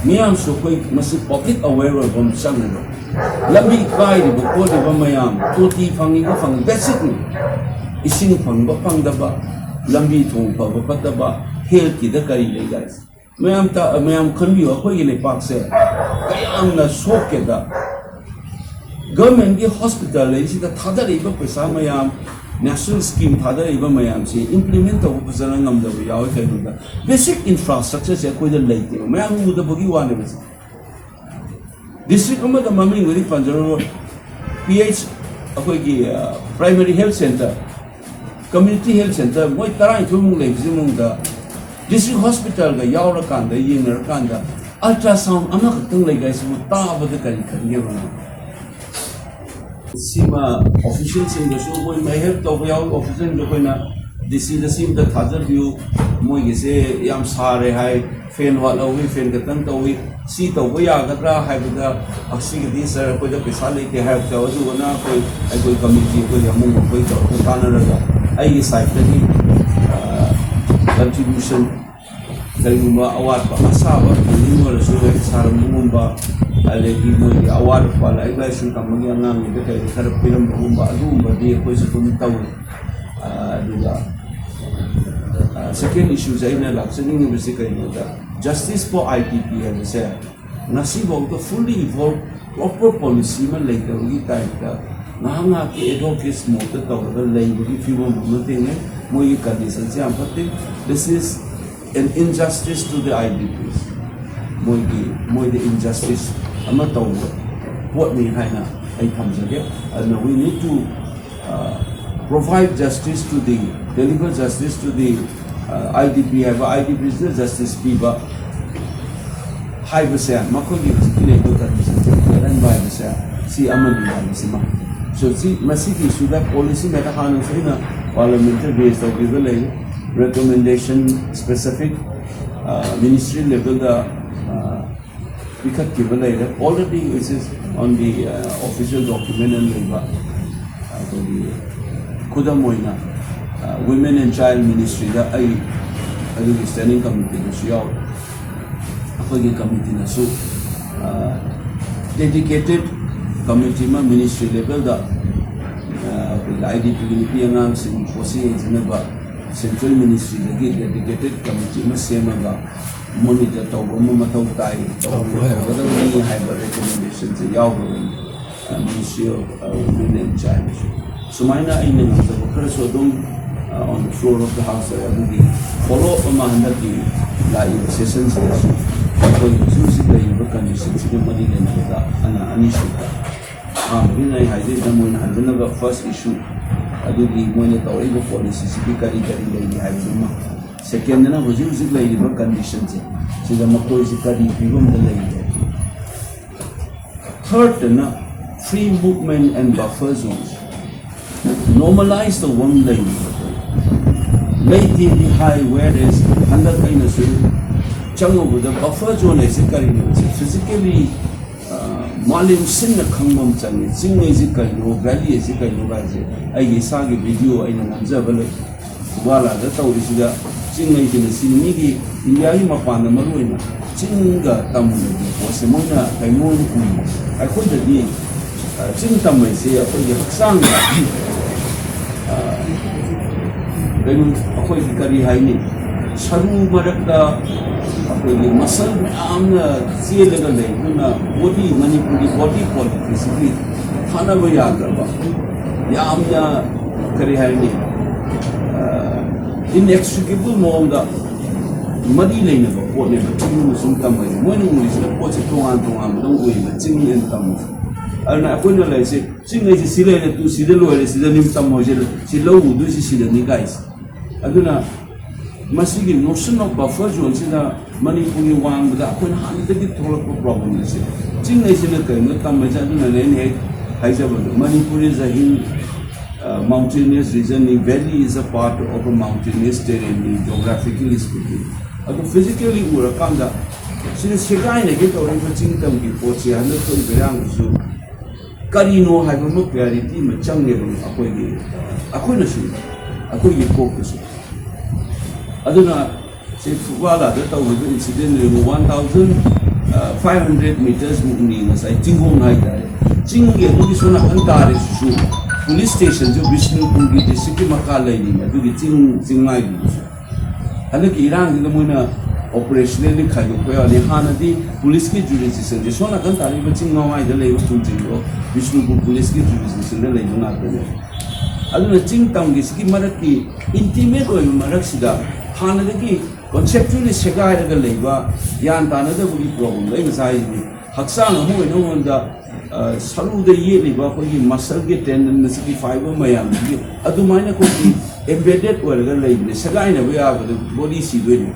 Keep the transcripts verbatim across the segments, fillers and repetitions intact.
ꯃꯤꯌꯥꯝꯁꯨ ꯑꯩꯈꯣꯏ ꯃꯁꯤ ꯄꯕ꯭ꯂꯤꯛ ꯑꯋꯦꯌꯔ ꯑꯣꯏꯕ ꯑꯃ ꯆꯪꯉꯦꯕ꯫ ꯂꯝꯕꯤ ꯀꯥꯏꯔꯤꯕ ꯈꯣꯠꯂꯤꯕ ꯃꯌꯥꯝ, ꯇꯣꯇꯤ ꯐꯪꯉꯤꯕ ꯐꯪ, ꯕꯦꯁꯤꯛꯅꯤ꯫ ꯏꯁꯤꯡ ꯐꯪꯕ ꯐꯪꯗꯕ, ꯂꯝꯕꯤ ꯊꯣꯡ ꯐꯕ ꯐꯠꯇꯕ, ꯍꯦꯜꯊꯀꯤꯗ ꯀꯔꯤ ꯂꯩ ꯒꯥꯏꯁ? ꯃꯌꯥꯝ ꯇ-, ꯃꯌꯥꯝ ꯈꯟꯕꯤꯌꯨ, ꯑꯩꯈꯣꯏꯒꯤ ꯂꯩꯄꯥꯛꯁꯦ ꯀꯌꯥꯝꯅ ꯁꯣꯛꯀꯦꯗ꯫ ꯒꯚꯔꯟꯃꯦꯟꯠꯀꯤ ꯍꯣꯁꯄꯤꯇꯥꯜ ꯂꯩꯁꯤꯗ ꯊꯥꯗꯔꯛꯏꯕ ꯄꯩꯁꯥ ꯃꯌꯥꯝ, ꯅꯦꯁꯅꯦꯜ ꯁ꯭ꯀꯤꯝ ꯊꯥꯗꯔꯛꯏꯕ ꯃꯌꯥꯝꯁꯤ ꯏꯝꯄ꯭ꯂꯤꯃꯦꯟꯠ ꯇꯧꯕ ꯐꯖꯅ ꯉꯝꯗꯕ ꯌꯥꯎꯋꯤ꯫ ꯀꯩꯒꯤꯅꯣꯗ ꯕꯦꯁꯤꯛ ꯏꯟꯐ꯭ꯔꯥꯁ꯭ꯇ꯭ꯔꯛꯆꯔꯁꯦ ꯑꯩꯈꯣꯏꯗ ꯂꯩꯇꯦꯕ꯫ ꯃꯌꯥꯝ ꯎꯗꯕꯒꯤ ꯋꯥꯅꯦꯕ ꯁꯦ꯫ ꯗꯤꯁꯇ꯭ꯔꯤꯛ ꯑꯃꯗ ꯃꯃꯤꯡꯕꯨꯗꯤ ꯄꯟꯖꯔꯔꯣꯏ, ꯄꯤ ꯑꯩꯆ, ꯑꯩꯈꯣꯏꯒꯤ, ꯑ, primary health centre, community health centre ꯃꯣꯏ ꯇꯔꯥꯅꯤꯊꯣꯏꯃꯨꯛ ꯂꯩꯕꯁꯤ ꯃꯅꯨꯡꯗ ꯗꯤꯁꯇ꯭ꯔꯤꯛ ꯍꯣꯁꯄꯤꯇꯥꯜꯒ ꯌꯥꯎꯔꯀꯥꯟꯗ, ꯌꯦꯡꯅꯔꯀꯥꯟꯗ ꯑꯜꯇ꯭ꯔꯥꯁꯥꯎꯟ ꯑꯃꯈꯛꯇꯪ ꯂꯩ ꯍꯥꯏꯁꯤꯕꯨ ꯇꯥꯕꯗ ꯀꯔꯤ ꯈꯟꯒꯦꯕ ꯅꯪ? ꯁꯤꯃ ꯑꯣꯐꯤꯁꯤꯌꯦꯜꯁꯤꯡꯗꯁꯨ ꯑꯩꯈꯣꯏ ꯃꯦ ꯍꯦꯜꯞ ꯇꯧꯕ ꯌꯥꯎꯏ꯫ ꯑꯣꯐꯤꯁꯤꯌꯦꯜꯁꯤꯡꯗ ꯑꯩꯈꯣꯏꯅ ꯗꯤ ꯁꯤꯗ ꯁꯤ ꯑꯝꯇ ꯊꯥꯖꯕꯤꯌꯨ, ꯃꯣꯏꯒꯤꯁꯦ ꯌꯥꯝ ꯁꯥꯔꯦ ꯍꯥꯏ, ꯐꯦꯟ ꯋꯥꯠꯍꯧꯋꯤ, ꯐꯦꯟ ꯈꯛꯇꯪ ꯇꯧꯏ, ꯁꯤ ꯇꯧꯕ ꯌꯥꯒꯗ꯭ꯔꯥ ꯍꯥꯏꯕꯗ, ꯑꯁꯤꯒꯤꯗꯤ ꯁꯥꯔ ꯑꯩꯈꯣꯏꯗ ꯄꯩꯁꯥ ꯂꯩꯇꯦ ꯍꯥꯏꯔꯛꯄ ꯌꯥꯎꯏ꯫ ꯑꯗꯨꯒꯅ ꯑꯩꯈꯣꯏ, ꯑꯩꯈꯣꯏ ꯀꯃꯤꯇꯤ ꯑꯩꯈꯣꯏ ꯑꯃꯨꯛ ꯑꯩꯈꯣꯏ ꯇꯧꯔꯒ ꯇꯥꯟꯅꯔꯒ ꯑꯩꯒꯤ ꯁꯥꯏꯠꯇꯒꯤ ꯀꯟꯇ꯭ꯔꯤꯕ꯭ꯌꯨꯁꯟ, ꯀꯔꯤꯒꯨꯝꯕ ꯑꯋꯥꯠꯄ ꯑꯁꯥꯕ ꯕꯤꯜꯗꯤꯡ ꯑꯣꯏꯔꯁꯨ ꯍꯦꯛ ꯁꯥꯔꯝꯕꯒꯨꯝꯕ, ꯑꯗꯒꯤ ꯃꯣꯏꯒꯤ ꯑꯋꯥꯠ ꯑꯄꯥ ꯂꯥꯏꯔꯤꯛ ꯂꯥꯏꯁꯨ ꯇꯝꯕꯒꯤ ꯑꯉꯥꯡꯒꯤꯗ ꯀꯩꯗ ꯈꯔ ꯄꯤꯔꯝꯕꯒꯨꯝꯕ, ꯑꯗꯨꯒꯨꯝꯕꯗꯤ ꯑꯩꯈꯣꯏꯁꯨ ꯑꯗꯨꯝ ꯇꯧꯏ꯫ ꯑꯗꯨꯒ ꯁꯦꯀꯦꯟ ꯏꯁꯨꯁꯦ ꯑꯩꯅ ꯂꯥꯛꯆꯅꯤꯡꯉꯤꯕꯁꯤ ꯀꯩꯅꯣꯗ, ꯖꯁꯇꯤꯁ ꯐꯣꯔ ꯑꯥꯏ ꯗꯤ ꯄꯤ ꯍꯥꯏꯕꯁꯦ ꯉꯁꯤꯐꯥꯎꯗ ꯐꯨꯜꯂꯤ ꯏꯚꯣꯜꯕ ꯄ꯭ꯔꯣꯄꯔ ꯄꯣꯂꯤꯁꯤ ꯑꯃ ꯂꯩꯇꯕꯒꯤ ꯇꯥꯏꯞꯇ ꯉꯥꯏꯍꯥꯛ ꯉꯥꯏꯍꯥꯛꯀꯤ ꯑꯦꯗꯚꯣꯀꯦꯠꯁ ꯃꯣꯠꯇ ꯇꯧꯔꯒ ꯂꯩꯕꯒꯤ ꯐꯤꯕꯝ ꯑꯃ ꯊꯦꯡꯅꯩ꯫ ꯃꯣꯏꯒꯤ ꯀꯟꯗꯤꯁꯟꯁꯦ ꯌꯥꯝ ꯐꯠꯇꯦ꯫ This is an injustice to the I D Ps꯫ ꯃꯣꯏꯒꯤ, ꯃꯣꯏꯗ ꯏꯟꯖꯁꯇꯤꯁ ꯑꯃ ꯇꯧꯕ ꯄꯣꯠꯅꯤ ꯍꯥꯏꯅ ꯑꯩ ꯊꯝꯖꯒꯦ꯫ ꯑꯗꯨꯅ we need to, uh, provide justice to the, deliver justice to the, uh, I D P ꯍꯥꯏꯕ, I D Ps ꯅ ꯖꯁꯇꯤꯁ ꯄꯤꯕ ꯍꯥꯏꯕꯁꯦ, ꯃꯈꯣꯏꯒꯤ ꯍꯧꯖꯤꯛꯀꯤ ꯂꯩꯔꯤꯕ ꯀꯟꯗꯤꯁꯟꯁꯦ ꯐꯒꯠꯍꯟꯕ ꯍꯥꯏꯕꯁꯦ, ꯁꯤ ꯑꯃꯅꯤ ꯍꯥꯏꯕꯁꯤꯃ꯫ So, ꯁꯤ, ꯃꯁꯤꯒꯤ ꯏꯁꯨꯗ ꯄꯣꯂꯤꯁꯤ ꯃꯦꯇꯔ ꯍꯥꯟꯅꯁꯨ ꯑꯩꯅ ꯄꯥꯔꯂꯤꯌꯥꯃꯦꯟꯠꯇ ꯔꯦꯖ ꯇꯧꯈꯤꯕ ꯂꯩ, ꯔꯤꯀꯃꯦꯟꯗꯦꯁꯟ ꯁ꯭ꯄꯦꯁꯤꯐꯤꯛ ꯃꯤꯅꯤꯁꯇ꯭ꯔꯤ ꯂꯦꯚꯦꯜꯗ ꯄꯤꯈꯠꯈꯤꯕ ꯂꯩꯔꯦ꯫ Already it is on the, uh, official document ꯑꯃ ꯂꯩꯕ꯫ ꯑꯩꯈꯣꯏꯒꯤ ꯈꯨꯗꯝ ꯑꯣꯏꯅ, ꯋꯤꯃꯦꯟ ꯑꯦꯟ ꯆꯥꯏꯜ ꯃꯤꯅꯤꯁꯇ꯭ꯔꯤꯗ ꯑꯩ ꯑꯗꯨꯒꯤ ꯁ꯭ꯇꯦꯟꯗꯤꯡ ꯀꯃꯤꯇꯤꯗꯁꯨ ꯌꯥꯎꯔꯤ꯫ ꯑꯩꯈꯣꯏꯒꯤ ꯀꯃꯤꯇꯤꯅꯁꯨ ꯗꯦꯗꯤꯀꯦꯇꯦꯠ ꯀꯃꯤꯇꯤ ꯑꯃ ꯃꯤꯅꯤꯁꯇ꯭ꯔꯤ ꯂꯦꯚꯦꯜꯗ ꯑꯩꯈꯣꯏꯒꯤ ꯑꯥꯏ ꯗꯤ ꯄꯤꯒꯤ ꯅꯨꯄꯤ ꯑꯉꯥꯡꯁꯤꯡ ꯄꯣꯠꯁꯤ ꯌꯦꯡꯁꯤꯟꯅꯕ ꯁꯦꯟꯇ꯭ꯔꯦꯜ ꯃꯤꯅꯤꯁꯇ꯭ꯔꯤꯗꯒꯤ ꯗꯦꯗꯤꯀꯦꯇꯦꯠ ꯀꯃꯤꯇꯤ ꯑꯃ ꯁꯦꯝꯃꯒ ꯃꯣꯅꯤꯇꯔ ꯇꯧꯕ ꯑꯃ ꯃꯊꯧ ꯇꯥꯏ, ꯇꯧꯕ ꯍꯣꯏ, ꯍꯣꯏ꯫ ꯇꯧꯒꯗꯕꯅꯤ ꯍꯥꯏꯕ ꯔꯤꯀꯃꯦꯟꯗꯦꯁꯟꯁꯦ ꯌꯥꯎꯈ꯭ꯔꯕꯅꯤ꯫ ꯃꯤꯅꯤꯁꯇ꯭ꯔꯤ ꯑꯣꯐ ꯋꯨꯃꯦꯟ ꯑꯦꯟ ꯆꯥꯏꯜꯗꯁꯨ ꯁꯨꯃꯥꯏꯅ ꯑꯩꯅ ꯉꯝꯖꯕ ꯈꯔꯁꯨ ꯑꯗꯨꯝ on the floor of the house ꯑꯗꯨꯒꯤ ꯐꯣꯂꯣ ꯑꯞ ꯑꯃ ꯍꯟꯗꯛꯀꯤ ꯂꯥꯛꯏꯕ ꯁꯦꯁꯟꯁꯤꯗꯁꯨ ꯑꯩꯈꯣꯏ ꯍꯧꯖꯤꯛ ꯍꯧꯖꯤꯛ ꯂꯩꯔꯤꯕ ꯀꯟꯗꯤꯁꯟꯁꯤꯒ ꯃꯔꯤ ꯂꯩꯅꯕꯗ ꯑꯅ ꯑꯅꯤꯁꯨꯕ ꯑꯍꯥꯟꯕꯒꯤꯅ ꯑꯩ ꯍꯥꯏꯖꯩ ꯃꯣꯏꯅ ꯍꯟꯖꯅꯕ ꯐꯥꯔꯁ ꯏꯁꯨ ꯑꯗꯨꯒꯤ ꯃꯣꯏꯅ ꯇꯧꯔꯛꯏꯕ ꯄꯣꯂꯤꯁꯤꯁꯤꯒꯤ ꯀꯔꯤ ꯀꯔꯤ ꯂꯩꯔꯤ ꯍꯥꯏꯕꯗꯨꯃ, ꯁꯦꯀꯦꯟꯗꯅ ꯍꯧꯖꯤꯛ ꯍꯧꯖꯤꯛ ꯂꯩꯔꯤꯕ ꯀꯟꯗꯤꯁꯟꯁꯦ ꯁꯤꯗ ꯃꯈꯣꯏꯁꯤ ꯀꯔꯤ ꯐꯤꯕꯝꯗ ꯂꯩꯔꯤ ꯍꯥꯏꯕ, ꯊꯥꯔꯗꯇꯅ free movement and buffer zones normalize ꯇꯧꯕ ꯑꯃ ꯂꯩꯔꯤ꯫ ꯂꯩꯇꯦꯗꯤ ꯍꯥꯏ, whereas ꯍꯟꯗꯛ ꯑꯩꯅꯁꯨ ꯆꯪꯉꯨꯕꯗ ꯕꯐꯔ ꯖꯣꯟ ꯍꯥꯏꯁꯦ ꯀꯔꯤꯅꯣ ꯍꯥꯏꯁꯦ ꯐꯤꯖꯤꯀꯦꯂꯤ ꯃꯥꯂꯦꯝ ꯁꯤꯟꯅ ꯈꯪꯕ ꯑꯃ ꯆꯪꯉꯤ꯫ ꯆꯤꯡ ꯍꯥꯏꯁꯦ ꯀꯩꯅꯣ, ꯚꯦꯂꯤ ꯍꯥꯏꯁꯦ ꯀꯩꯅꯣ ꯍꯥꯏꯁꯦ ꯑꯩꯒꯤ ꯏꯁꯥꯒꯤ ꯚꯤꯗꯤꯑꯣ ꯑꯩꯅ ꯅꯝꯖꯕ ꯂꯩ꯫ ꯐꯨꯒꯥꯂꯥꯗ ꯇꯧꯔꯤꯁꯤꯗ ꯆꯤꯡ ꯍꯥꯏꯁꯤꯅ ꯁꯤ ꯃꯤꯒꯤ ꯏꯟꯗꯤꯌꯥꯒꯤ ꯃꯄꯥꯟꯗ ꯃꯔꯨ ꯑꯣꯏꯅ ꯆꯤꯡꯒ ꯇꯝꯒꯤ ꯄꯣꯠꯁꯦ ꯃꯣꯏꯅ ꯀꯩꯅꯣ ꯑꯣꯏꯅ ꯎꯏ꯫ ꯑꯩꯈꯣꯏꯗꯗꯤ ꯆꯤꯡ ꯇꯝꯕꯩꯁꯦ ꯑꯩꯈꯣꯏꯒꯤ ꯍꯛꯆꯥꯡꯗ ꯀꯩꯅꯣ ꯑꯩꯈꯣꯏꯒꯤ ꯀꯔꯤ ꯍꯥꯏꯅꯤ, ꯁꯔꯨ ꯃꯔꯛꯇ ꯑꯩꯈꯣꯏꯒꯤ ꯃꯁꯜ ꯃꯌꯥꯝꯅ ꯆꯦꯜꯂꯒ ꯂꯩꯕꯗꯨꯅ ꯕꯣꯗꯤ, ꯃꯅꯤꯄꯨꯔꯒꯤ ꯕꯣꯗꯤ ꯀ꯭ꯋꯥꯂꯤꯇꯤꯁꯤꯗꯤ ꯊꯥꯅꯕ ꯌꯥꯗ꯭ꯔꯕ, ꯌꯥꯝꯅ ꯀꯔꯤ ꯍꯥꯏꯅꯤ, ꯏꯟꯑꯦꯛꯁꯇ꯭ꯔꯤꯀꯦꯕꯜ ꯃꯑꯣꯡꯗ ꯃꯔꯤ ꯂꯩꯅꯕ ꯄꯣꯠꯅꯦꯕ꯫ ꯆꯤꯡ ꯑꯃꯁꯨꯡ ꯇꯝ ꯍꯥꯏꯁꯦ ꯃꯣꯏꯅ ꯎꯔꯤꯁꯤꯅ ꯄꯣꯠꯁꯦ ꯇꯣꯉꯥꯟ ꯇꯣꯉꯥꯟꯕꯗꯧ ꯎꯏꯌꯦꯕ ꯆꯤꯡ ꯑꯦꯟ ꯇꯝꯁꯦ꯫ ꯑꯗꯨꯅ ꯑꯩꯈꯣꯏꯅ ꯂꯩꯔꯤꯁꯦ ꯆꯤꯡ ꯍꯥꯏꯁꯦ ꯁꯤ ꯂꯩꯔꯦ ꯇꯨ ꯁꯤꯗ ꯂꯣꯏꯔꯦ ꯁꯤꯗ ꯅꯤꯡꯇꯝ ꯍꯣꯏꯁꯦ ꯁꯤ ꯂꯧ ꯎꯗꯣꯏꯁꯦ ꯁꯤꯗꯅꯤ ꯀꯥꯏꯁꯦ꯫ ꯑꯗꯨꯅ ꯃꯁꯤꯒꯤ notion of buffer zoneꯁꯤꯗ ꯃꯅꯤꯄꯨꯔꯒꯤ ꯋꯥꯡꯃꯗ ꯑꯩꯈꯣꯏꯅ ꯍꯥꯟꯅꯗꯒꯤ ꯊꯣꯛꯂꯛꯄ ꯄ꯭ꯔꯣꯕ꯭ꯂꯦꯝ ꯑꯁꯦ ꯆꯤꯡ ꯍꯥꯏꯁꯤꯅ ꯀꯩꯅꯣ ꯇꯝꯃꯦꯁꯦ꯫ ꯑꯗꯨꯅꯅꯦ ꯑꯩꯅ ꯍꯦꯛ ꯍꯥꯏꯖꯕꯗꯣ Manipur is a hill, mountainous region, valley is a part of a mountainous terrain geographically speaking꯫ ꯑꯗꯨ ꯐꯤꯖꯤꯀꯦꯜꯂꯤ ꯎꯔꯀꯥꯟꯗ ꯁꯤꯗ ꯁꯦꯒꯥꯏꯅꯒꯦ ꯇꯧꯔꯤꯕ ꯆꯤꯡ ꯇꯝꯒꯤ ꯄꯣꯠꯁꯦ ꯍꯟꯗꯛ ꯊꯣꯛꯏꯕ ꯏꯔꯥꯡꯗꯨꯁꯨ ꯀꯔꯤꯅꯣ ꯍꯥꯏꯕ ꯑꯃ ꯀ꯭ꯂꯦꯔꯤꯇꯤ ꯑꯃ ꯆꯪꯉꯦꯕ ꯑꯩꯈꯣꯏꯒꯤ, ꯑꯩꯈꯣꯏꯅꯁꯨ, ꯑꯩꯈꯣꯏꯒꯤ ꯀꯣꯛꯇꯁꯨ꯫ ꯑꯗꯨꯅ ꯁꯤ ꯐꯨꯕꯥꯂꯥꯗ ꯇꯧꯔꯤꯕ ꯏꯟꯁꯤꯗꯦꯟꯗꯨ ꯌꯦꯡꯉꯨ, one thousand five hundred meters ꯃꯨꯛꯅꯤ ꯉꯁꯥꯏ ꯆꯤꯡꯈꯣꯡ ꯍꯥꯏꯇꯥꯔꯦ꯫ ꯆꯤꯡꯒꯤ ꯑꯗꯨꯒꯤ ꯁꯣꯝ ꯅꯥꯀꯟ ꯇꯥꯔꯤꯁꯤꯁꯨ ꯄꯨꯂꯤꯁ ꯁ꯭ꯇꯦꯁꯟꯁꯨ ꯕꯤꯁꯅꯨꯄꯨꯔꯒꯤ ꯗꯤꯁꯇ꯭ꯔꯤꯛꯀꯤ ꯃꯈꯥ ꯂꯩꯔꯤꯅꯤ꯫ ꯑꯗꯨꯒꯤ ꯆꯤꯡ ꯆꯤꯡꯃꯥꯏꯗꯨꯁꯨ ꯍꯟꯗꯛꯀꯤ ꯏꯔꯥꯡꯁꯤꯗ ꯃꯣꯏꯅ ꯑꯣꯄꯔꯦꯁꯅꯦꯜꯂꯤ ꯈꯥꯏꯗꯣꯛꯄ ꯌꯥꯎꯔꯅꯤ꯫ ꯍꯥꯟꯅꯗꯤ ꯄꯨꯂꯤꯁꯀꯤ ꯖꯨꯔꯤꯁꯗꯤꯛꯁꯟꯁꯦ ꯁꯣꯝ ꯅꯥꯀꯟ ꯇꯥꯔꯤꯕ ꯆꯤꯡ ꯃꯃꯥꯏꯗ ꯂꯩꯕ ꯈꯨꯟꯁꯤꯡꯗꯣ ꯕꯤꯁꯅꯨꯄꯨꯔ ꯄꯨꯂꯤꯁꯀꯤ ꯖꯨꯔꯤꯁꯗꯤꯛꯁꯟꯗ ꯂꯩꯕ ꯉꯥꯛꯇꯅꯦ꯫ ꯑꯗꯨꯅ ꯆꯤꯡ ꯇꯝꯒꯤꯁꯤꯒꯤ ꯃꯔꯛꯀꯤ ꯏꯟꯇꯤꯃꯦꯠ ꯑꯣꯏꯕ ꯃꯔꯛꯁꯤꯗ ꯍꯥꯟꯅꯗꯒꯤ ꯀꯣꯟꯁꯦꯞꯆꯨꯋꯦꯜꯂꯤ ꯁꯦꯒꯥꯏꯔꯒ ꯂꯩꯕ ꯒ꯭ꯌꯥꯟ ꯇꯥꯅꯗꯕꯒꯤ ꯄ꯭ꯔꯣꯕ꯭ꯂꯦꯝꯗꯣ ꯑꯩ ꯉꯁꯥꯏ ꯍꯥꯏꯗꯤ ꯍꯛꯆꯥꯡ ꯑꯃ ꯑꯣꯏꯅ ꯑꯩꯉꯣꯟꯗ, ꯑ, ꯁꯔꯨꯗ ꯌꯦꯠꯂꯤꯕ ꯑꯩꯈꯣꯏꯒꯤ ꯃꯁꯜꯒꯤ ꯇꯦꯟꯗꯟ ꯑꯁꯤꯒꯤ ꯐꯥꯏꯕꯔ ꯃꯌꯥꯝꯁꯤꯒꯤ ꯑꯗꯨꯃꯥꯏꯅ ꯑꯩꯈꯣꯏꯒꯤ ꯑꯦꯝꯕꯦꯗꯦꯠ ꯑꯣꯏꯔꯒ ꯂꯩꯕꯅꯦ꯫ ꯁꯦꯒꯥꯏꯅꯕ ꯌꯥꯕꯗ ꯕꯣꯗꯤ ꯁꯤꯗꯣꯏꯅꯦ꯫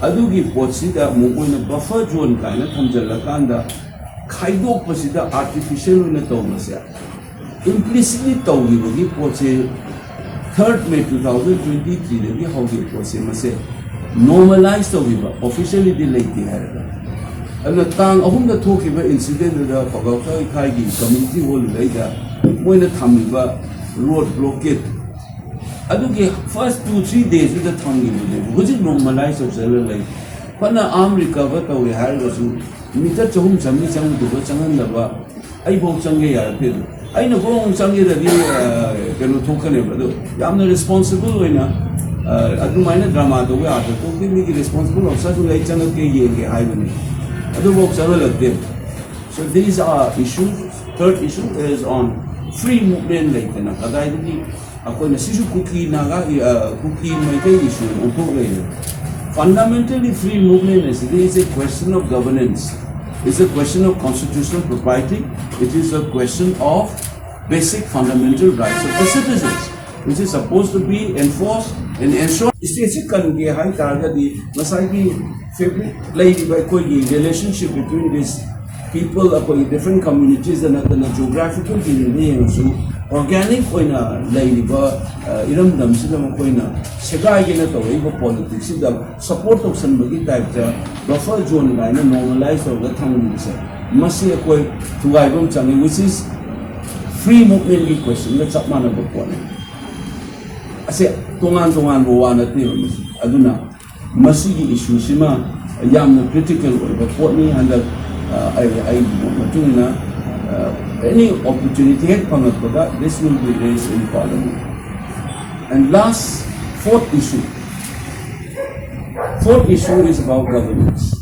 ꯑꯗꯨꯒꯤ ꯄꯣꯠꯁꯤꯗ ꯑꯃꯨꯛ ꯃꯣꯏꯅ ꯕꯐꯔ ꯖꯣꯟ ꯀꯥꯏꯅ ꯊꯝꯖꯤꯜꯂꯀꯥꯟꯗ ꯈꯥꯏꯗꯣꯛꯄꯁꯤꯗ ꯑꯥꯔꯇꯤꯐꯤꯁꯤꯌꯦꯜ ꯑꯣꯏꯅ ꯇꯧꯕꯁꯦ ꯏꯝꯄ꯭ꯂꯤꯁꯤꯠꯂꯤ ꯇꯧꯈꯤꯕꯒꯤ ꯄꯣꯠꯁꯦ ꯊꯥꯔꯠ ꯃꯦ ꯇꯨ ꯊꯥꯎꯖꯟ ꯇ꯭ꯋꯦꯟꯇꯤ ꯊ꯭ꯔꯤꯗꯒꯤ ꯍꯧꯈꯤꯕ ꯄꯣꯠꯁꯦ ꯃꯁꯦ ꯅꯣꯔꯃꯦꯂꯥꯏꯁ ꯇꯧꯈꯤꯕ, ꯑꯣꯐꯤꯁꯤꯌꯦꯜꯂꯤꯗꯤ ꯂꯩꯇꯦ ꯍꯥꯏꯔꯒ꯫ ꯑꯗꯨꯅ ꯇꯥꯡ ꯑꯍꯨꯝꯗ ꯊꯣꯛꯈꯤꯕ ꯏꯟꯁꯤꯗꯦꯟꯗꯨꯗ ꯄꯥꯎꯒꯥꯎꯊꯥ ꯏꯈꯥꯏꯒꯤ ꯀꯝꯃ꯭ꯌꯨꯅꯤꯇꯤ ꯍꯣꯜꯗꯨꯗꯩꯗ ꯃꯣꯏꯅ ꯊꯝꯃꯤꯕ ꯔꯣꯗ ꯕ꯭ꯂꯣꯀꯦꯠ ꯑꯗꯨꯒꯤ ꯐꯥꯔꯁ ꯇꯨ ꯊ꯭ꯔꯤ ꯗꯦꯁꯇꯨꯗ ꯊꯝꯈꯤꯕꯗꯨꯅꯦꯕ꯫ ꯍꯧꯖꯤꯛ ꯅꯣꯔꯃꯦꯂꯥꯏꯁ ꯇꯧꯁꯜꯂ ꯂꯩ꯫ ꯐꯅ ꯑꯥꯔꯝ ꯔꯤꯀꯚꯔ ꯇꯧꯔꯦ ꯍꯥꯏꯔꯒꯁꯨ ꯃꯤꯇꯔ ꯆꯍꯨꯝ ꯆꯥꯝꯃꯔꯤ ꯆꯪꯒꯗꯧꯕ ꯆꯪꯍꯟꯗꯕ ꯑꯩꯐꯥꯎ ꯆꯪꯒꯦ ꯌꯥꯔꯛꯇꯦ꯫ ꯑꯗꯨ ꯑꯩꯅ ꯐꯥꯎ ꯑꯃꯨꯛ ꯆꯪꯒꯦꯗꯗꯤ, ꯑ, ꯀꯩꯅꯣ ꯊꯣꯛꯀꯅꯦꯕ꯫ ꯑꯗꯣ ꯌꯥꯝꯅ ꯔꯦꯁꯄꯣꯟꯁꯤꯕꯜ ꯑꯣꯏꯅ, ꯑ, ꯑꯗꯨꯃꯥꯏꯅ ꯗ꯭ꯔꯃꯥ ꯇꯧꯕ ꯌꯥꯗ꯭ꯔꯦ꯫ ꯀꯣꯛꯇꯤ ꯃꯤꯒꯤ ꯔꯦꯁꯄꯣꯟꯁꯤꯕꯜ ꯑꯣꯐꯤꯁꯥꯔꯗꯨ ꯑꯩ ꯆꯪꯉꯛꯀꯦ ꯌꯦꯡꯒꯦ ꯍꯥꯏꯕꯅꯤ꯫ ꯑꯗꯨꯐꯥꯎ ꯆꯪꯍꯜꯂꯛꯇꯦ꯫ So these are issues. Third issue is on free movement ꯂꯩꯇꯅ ꯀꯗꯥꯏꯗꯒꯤ ꯑꯩꯈꯣꯏꯅ ꯁꯤꯁꯨ ꯀꯨꯀꯤ ꯅꯥꯒꯥꯒꯤ, ꯑ, ꯀꯨꯀꯤ ꯃꯩꯇꯩ ꯏꯁꯨ ꯑꯣꯟꯊꯣꯛ ꯂꯩꯔꯦ꯫ Fundamentally free movement ꯑꯁꯤꯗꯤ is a question of governance, is a question of constitutional propriety, it is a question of basic fundamental rights of the citizens, which is supposed to be enforced and ensured. State ꯁꯤ ꯀꯟꯒꯦ ꯍꯥꯏ ꯇꯥꯔꯒꯗꯤ ꯉꯁꯥꯏꯒꯤ fabric ꯂꯩꯔꯤꯕ ꯑꯩꯈꯣꯏꯒꯤ relationship between this people, ꯑꯩꯈꯣꯏꯒꯤ different communities ꯗ ꯅꯠꯇꯅ geographical ꯌꯦꯡꯉꯁꯨ organic ꯑꯣꯏꯅ ꯂꯩꯔꯤꯕ, ꯑ, ꯏꯔꯝꯗꯝꯁꯤꯗ ꯃꯈꯣꯏꯅ ꯁꯦꯒꯥꯏꯒꯦꯅ ꯇꯧꯔꯛꯏꯕ ꯄꯣꯂꯤꯇꯤꯛꯁꯁꯤꯗ ꯁꯄꯣꯔꯠ ꯇꯧꯁꯟꯕꯒꯤ ꯇꯥꯏꯞꯇ ꯕꯐꯔ ꯖꯣꯟ ꯀꯥꯏꯅ ꯅꯣꯔꯃꯦꯂꯥꯏꯁ ꯇꯧꯔꯒ ꯊꯝꯕꯁꯦ, ꯃꯁꯤ ꯑꯩꯈꯣꯏ ꯊꯨꯒꯥꯏꯕ ꯑꯃ ꯆꯪꯉꯤ, which is free movement ꯀꯤ question ꯒ ꯆꯞ ꯃꯥꯟꯅꯕ ꯄꯣꯠꯅꯤ꯫ ꯑꯁꯦ ꯇꯣꯉꯥꯟ ꯇꯣꯉꯥꯟꯕ ꯋꯥ ꯅꯠꯇꯦꯕ ꯃꯁꯤ꯫ ꯑꯗꯨꯅ ꯃꯁꯤꯒꯤ ꯏꯁꯨꯁꯤꯃ ꯌꯥꯝꯅ ꯀ꯭ꯔꯤꯇꯤꯀꯦꯜ ꯑꯣꯏꯕ ꯄꯣꯠꯅꯤ꯫ ꯍꯟꯗꯛ ꯑ, ꯑꯩ ꯑꯩꯒꯤ ꯃꯣꯠ ꯃꯇꯨꯡ ꯏꯟꯅ, ꯑ, any opportunity ꯍꯦꯛ ꯐꯪꯉꯛꯄꯗ this will be raised in parliament. And last, fourth issue, fourth issue is about governance.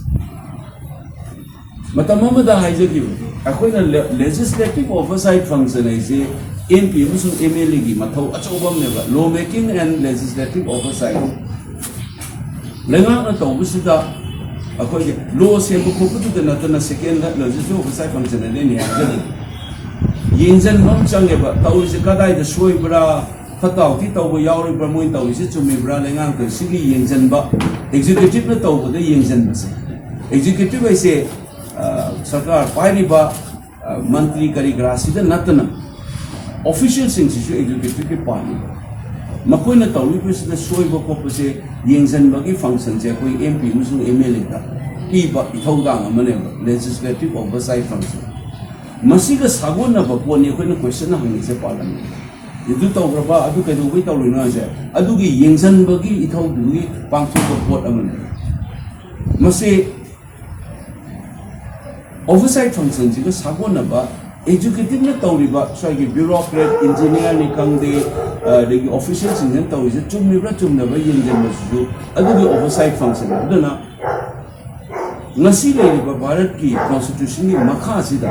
ꯃꯇꯝ ꯑꯃꯗ ꯍꯥꯏꯖꯈꯤꯕ, ꯑꯩꯈꯣꯏꯅ legislative oversight function ꯍꯥꯏꯁꯦ M P ꯑꯃꯁꯨꯡ M L A ꯒꯤ ꯃꯊꯧ ꯑꯆꯧꯕ ꯑꯃꯅꯦꯕ, law making and legislative oversight꯫ ꯂꯩꯉꯥꯛꯅ ꯇꯧꯕꯁꯤꯗ ꯑꯩꯈꯣꯏꯒꯤ ꯂꯣ ꯁꯦꯝꯕ ꯈꯣꯠꯄꯗꯨꯗ ꯅꯠꯇꯅ second legislative oversight function ꯑꯅꯤꯅꯤ ꯍꯥꯏꯖꯔꯤ꯫ ꯌꯦꯡꯁꯤꯟꯕ ꯑꯃ ꯆꯪꯉꯦꯕ, ꯇꯧꯔꯤꯁꯦ ꯀꯗꯥꯏꯗ ꯁꯣꯏꯕ꯭ꯔꯥ, ꯐꯠꯇ ꯍꯥꯎꯊꯤ ꯇꯧꯕ ꯌꯥꯎꯔꯤꯕ꯭ꯔꯥ, ꯃꯣꯏꯅ ꯇꯧꯔꯤꯁꯦ ꯆꯨꯝꯃꯤꯕ꯭ꯔꯥ, ꯂꯩꯉꯥꯛꯇ ꯁꯤꯒꯤ ꯌꯦꯡꯁꯤꯟꯕ, executive ꯅ ꯇꯧꯕꯗ ꯌꯦꯡꯁꯤꯟꯕꯁꯦ꯫ Executive ꯍꯥꯏꯁꯦ, ꯑ, ꯁꯔꯀꯥꯔ ꯄꯥꯏꯔꯤꯕ, ꯑ, ꯃꯟꯇ꯭ꯔꯤ ꯀꯔꯤ ꯀꯔꯥꯁꯤꯗ ꯅꯠꯇꯅ official ꯁꯤꯡꯁꯤꯁꯨ executive ꯀꯤ ꯄꯥꯔꯠꯅꯤ꯫ ꯃꯈꯣꯏꯅ ꯇꯧꯔꯤꯕꯁꯤꯗ ꯁꯣꯏꯕ ꯈꯣꯠꯄꯁꯦ ꯌꯦꯡꯁꯤꯟꯕꯒꯤ function ꯁꯦ ꯑꯩꯈꯣꯏ M P ꯑꯃꯁꯨꯡ M L A ꯗ ꯄꯤꯕ ꯏꯊꯧꯗꯥꯡ ꯑꯃꯅꯦꯕ, legislative oversight function꯫ ꯃꯁꯤꯒ ꯁꯥꯒꯣꯟꯅꯕ ꯄꯣꯠꯅꯤ ꯑꯩꯈꯣꯏꯅ question ꯍꯪꯉꯤꯁꯦ ꯄꯥꯔꯂꯤꯌꯥꯃꯦꯟꯠ꯫ ꯑꯗꯨ ꯇꯧꯈ꯭ꯔꯕ, ꯑꯗꯨ ꯀꯩꯗꯧꯕꯩ ꯇꯧꯔꯤꯅꯣ ꯍꯥꯏꯁꯦ, ꯑꯗꯨꯒꯤ ꯌꯦꯡꯁꯤꯟꯕꯒꯤ ꯏꯊꯧꯗꯨꯒꯤ ꯄꯥꯡꯊꯣꯛꯄ ꯄꯣꯠ ꯑꯃꯅꯤ꯫ ꯃꯁꯤ oversight function ꯁꯤꯒ ꯁꯥꯒꯣꯟꯅꯕ executive ꯅ ꯇꯧꯔꯤꯕ ꯁ꯭ꯋꯥꯏꯒꯤ bureaucrat, engineer ꯅꯤ ꯈꯪꯗꯦ, ꯑꯗꯒꯤ official ꯁꯤꯡꯁꯤꯅ ꯇꯧꯔꯤꯁꯦ ꯆꯨꯝꯃꯤꯕ꯭ꯔꯥ ꯆꯨꯝꯗꯕ꯭ꯔꯥ ꯌꯦꯡꯁꯤꯟꯕꯁꯤꯁꯨ ꯑꯗꯨꯒꯤ oversight function ꯅꯤ꯫ ꯑꯗꯨꯅ ꯉꯁꯤ ꯂꯩꯔꯤꯕ ꯚꯥꯔꯠꯀꯤ constitution ꯒꯤ ꯃꯈꯥꯁꯤꯗ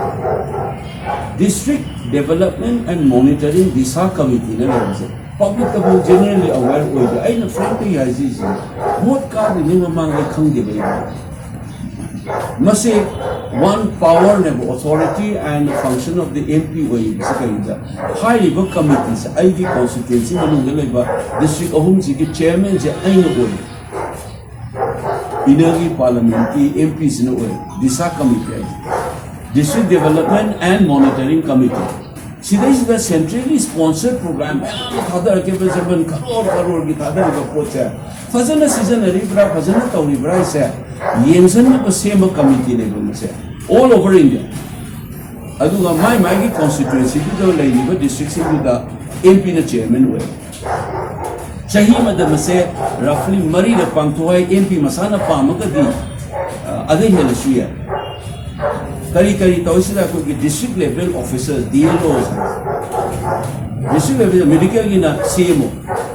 District Development and Monitoring DISHA Committee ꯅ ꯂꯩꯔꯤꯁꯦ public ꯇꯕꯨ generally aware ꯑꯣꯏꯗꯦ꯫ ꯑꯩꯅ frankly ꯍꯥꯏꯖꯔꯤꯁꯦ, vote ꯀꯥꯗ꯭ꯔꯤꯉꯩ ꯃꯃꯥꯡꯗ ꯈꯪꯗꯦꯕ ꯑꯩ꯫ ꯃꯁꯤ one power ꯅꯦꯕ, authority and function of the M P ꯑꯣꯏꯔꯤꯕꯁꯤ ꯀꯔꯤꯗ? ꯍꯥꯏꯔꯤꯕ committee ꯁꯦ ꯑꯩꯒꯤ constituency ꯃꯅꯨꯡꯗ ꯂꯩꯕ district ꯑꯍꯨꯝꯁꯤꯒꯤ chairman ꯁꯦ ꯑꯩꯅ ꯑꯣꯏ꯫ Inner ꯒꯤ parliament ꯀꯤ M P ꯁꯤꯅ ꯑꯣꯏ, DISHA committee ꯍꯥꯏꯁꯦ, District Development and Monitoring Committee꯫ ꯁꯤꯗꯩꯁꯤꯗ centrally sponsored program ꯃꯌꯥꯝ ꯑꯃ ꯊꯥꯗꯔꯛꯈꯤꯕ, ꯖꯔꯃꯟ ꯀꯔꯣꯔ ꯀꯔꯣꯔꯒꯤ ꯊꯥꯗꯔꯤꯕ ꯄꯣꯠꯁꯦ ꯐꯖꯅ ꯁꯤꯖꯤꯟꯅꯔꯤꯕ꯭ꯔꯥ, ꯐꯖꯅ ꯇꯧꯔꯤꯕ꯭ꯔꯥ ꯍꯥꯏꯁꯦ ꯌꯦꯡꯁꯤꯟꯅꯕ ꯁꯦꯝꯕ committee ꯅꯦꯕ ꯃꯁꯦ, all over India꯫ ꯑꯗꯨꯒ ꯃꯥꯏ ꯃꯥꯏꯒꯤ constituency ꯗꯨꯗ ꯂꯩꯔꯤꯕ district ꯁꯤꯡꯗꯨꯗ M P ꯅ chairman ꯑꯣꯏ꯫ ꯆꯍꯤ ꯑꯃꯗ ꯃꯁꯦ ꯔꯐꯂꯤ ꯃꯔꯤꯔꯛ ꯄꯥꯡꯊꯣꯛ ꯍꯥꯏ꯫ ꯑꯦꯝ ꯄꯤ ꯃꯁꯥꯅ ꯄꯥꯝꯃꯒꯗꯤ ꯑ, ꯑꯗꯩ ꯍꯦꯜꯂꯁꯨ ꯌꯥꯏ꯫ ꯀꯔꯤ ꯀꯔꯤ ꯇꯧꯔꯤꯁꯤꯗ ꯑꯩꯈꯣꯏꯒꯤ district level officers, D L Os, district level medical ꯒꯤꯅ C M O,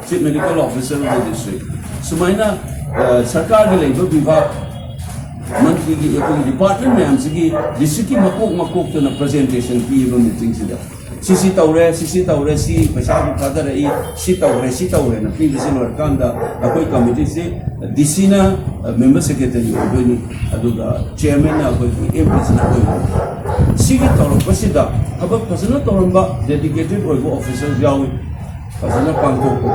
Chief Medical Officer of the district, ꯁꯨꯃꯥꯏꯅ ꯑ, ꯁꯔꯀꯥꯔꯒꯤ ꯂꯩꯕ ꯕꯤꯚꯥꯒ, ꯃꯟꯇ꯭ꯔꯤꯒꯤ ꯑꯩꯈꯣꯏꯒꯤ department ꯃꯌꯥꯝꯁꯤꯒꯤ district ꯀꯤ ꯃꯀꯣꯛ ꯃꯀꯣꯛꯇꯨꯅ presentation ꯄꯤꯌꯦꯕ meeting ꯁꯤꯗ꯫ ꯁꯤꯁꯤ ꯇꯧꯔꯦ, ꯁꯤꯁꯤ ꯇꯧꯔꯦ, ꯁꯤ ꯄꯩꯁꯥꯕꯨ ꯊꯥꯗꯔꯛꯏ, ꯁꯤ ꯇꯧꯔꯦ, ꯁꯤ ꯇꯧꯔꯦꯅ ꯄꯤꯕꯁꯤ ꯂꯣꯏꯔꯀꯥꯟꯗ ꯑꯩꯈꯣꯏ committee ꯁꯤ D C ꯅ member secretary ꯑꯣꯏꯗꯣꯏꯅꯤ, ꯑꯗꯨꯒ chairman ꯅ ꯑꯩꯈꯣꯏꯒꯤ M P ꯁꯤꯅ ꯑꯣꯏꯗꯣꯏꯅꯤ꯫ ꯁꯤꯒꯤ ꯇꯧꯔꯛꯄꯁꯤꯗ ꯊꯕꯛ ꯐꯖꯅ ꯇꯧꯔꯝꯕ dedicated ꯑꯣꯏꯕ officers ꯌꯥꯎꯏ, ꯐꯖꯅ ꯄꯥꯡꯊꯣꯛꯄ꯫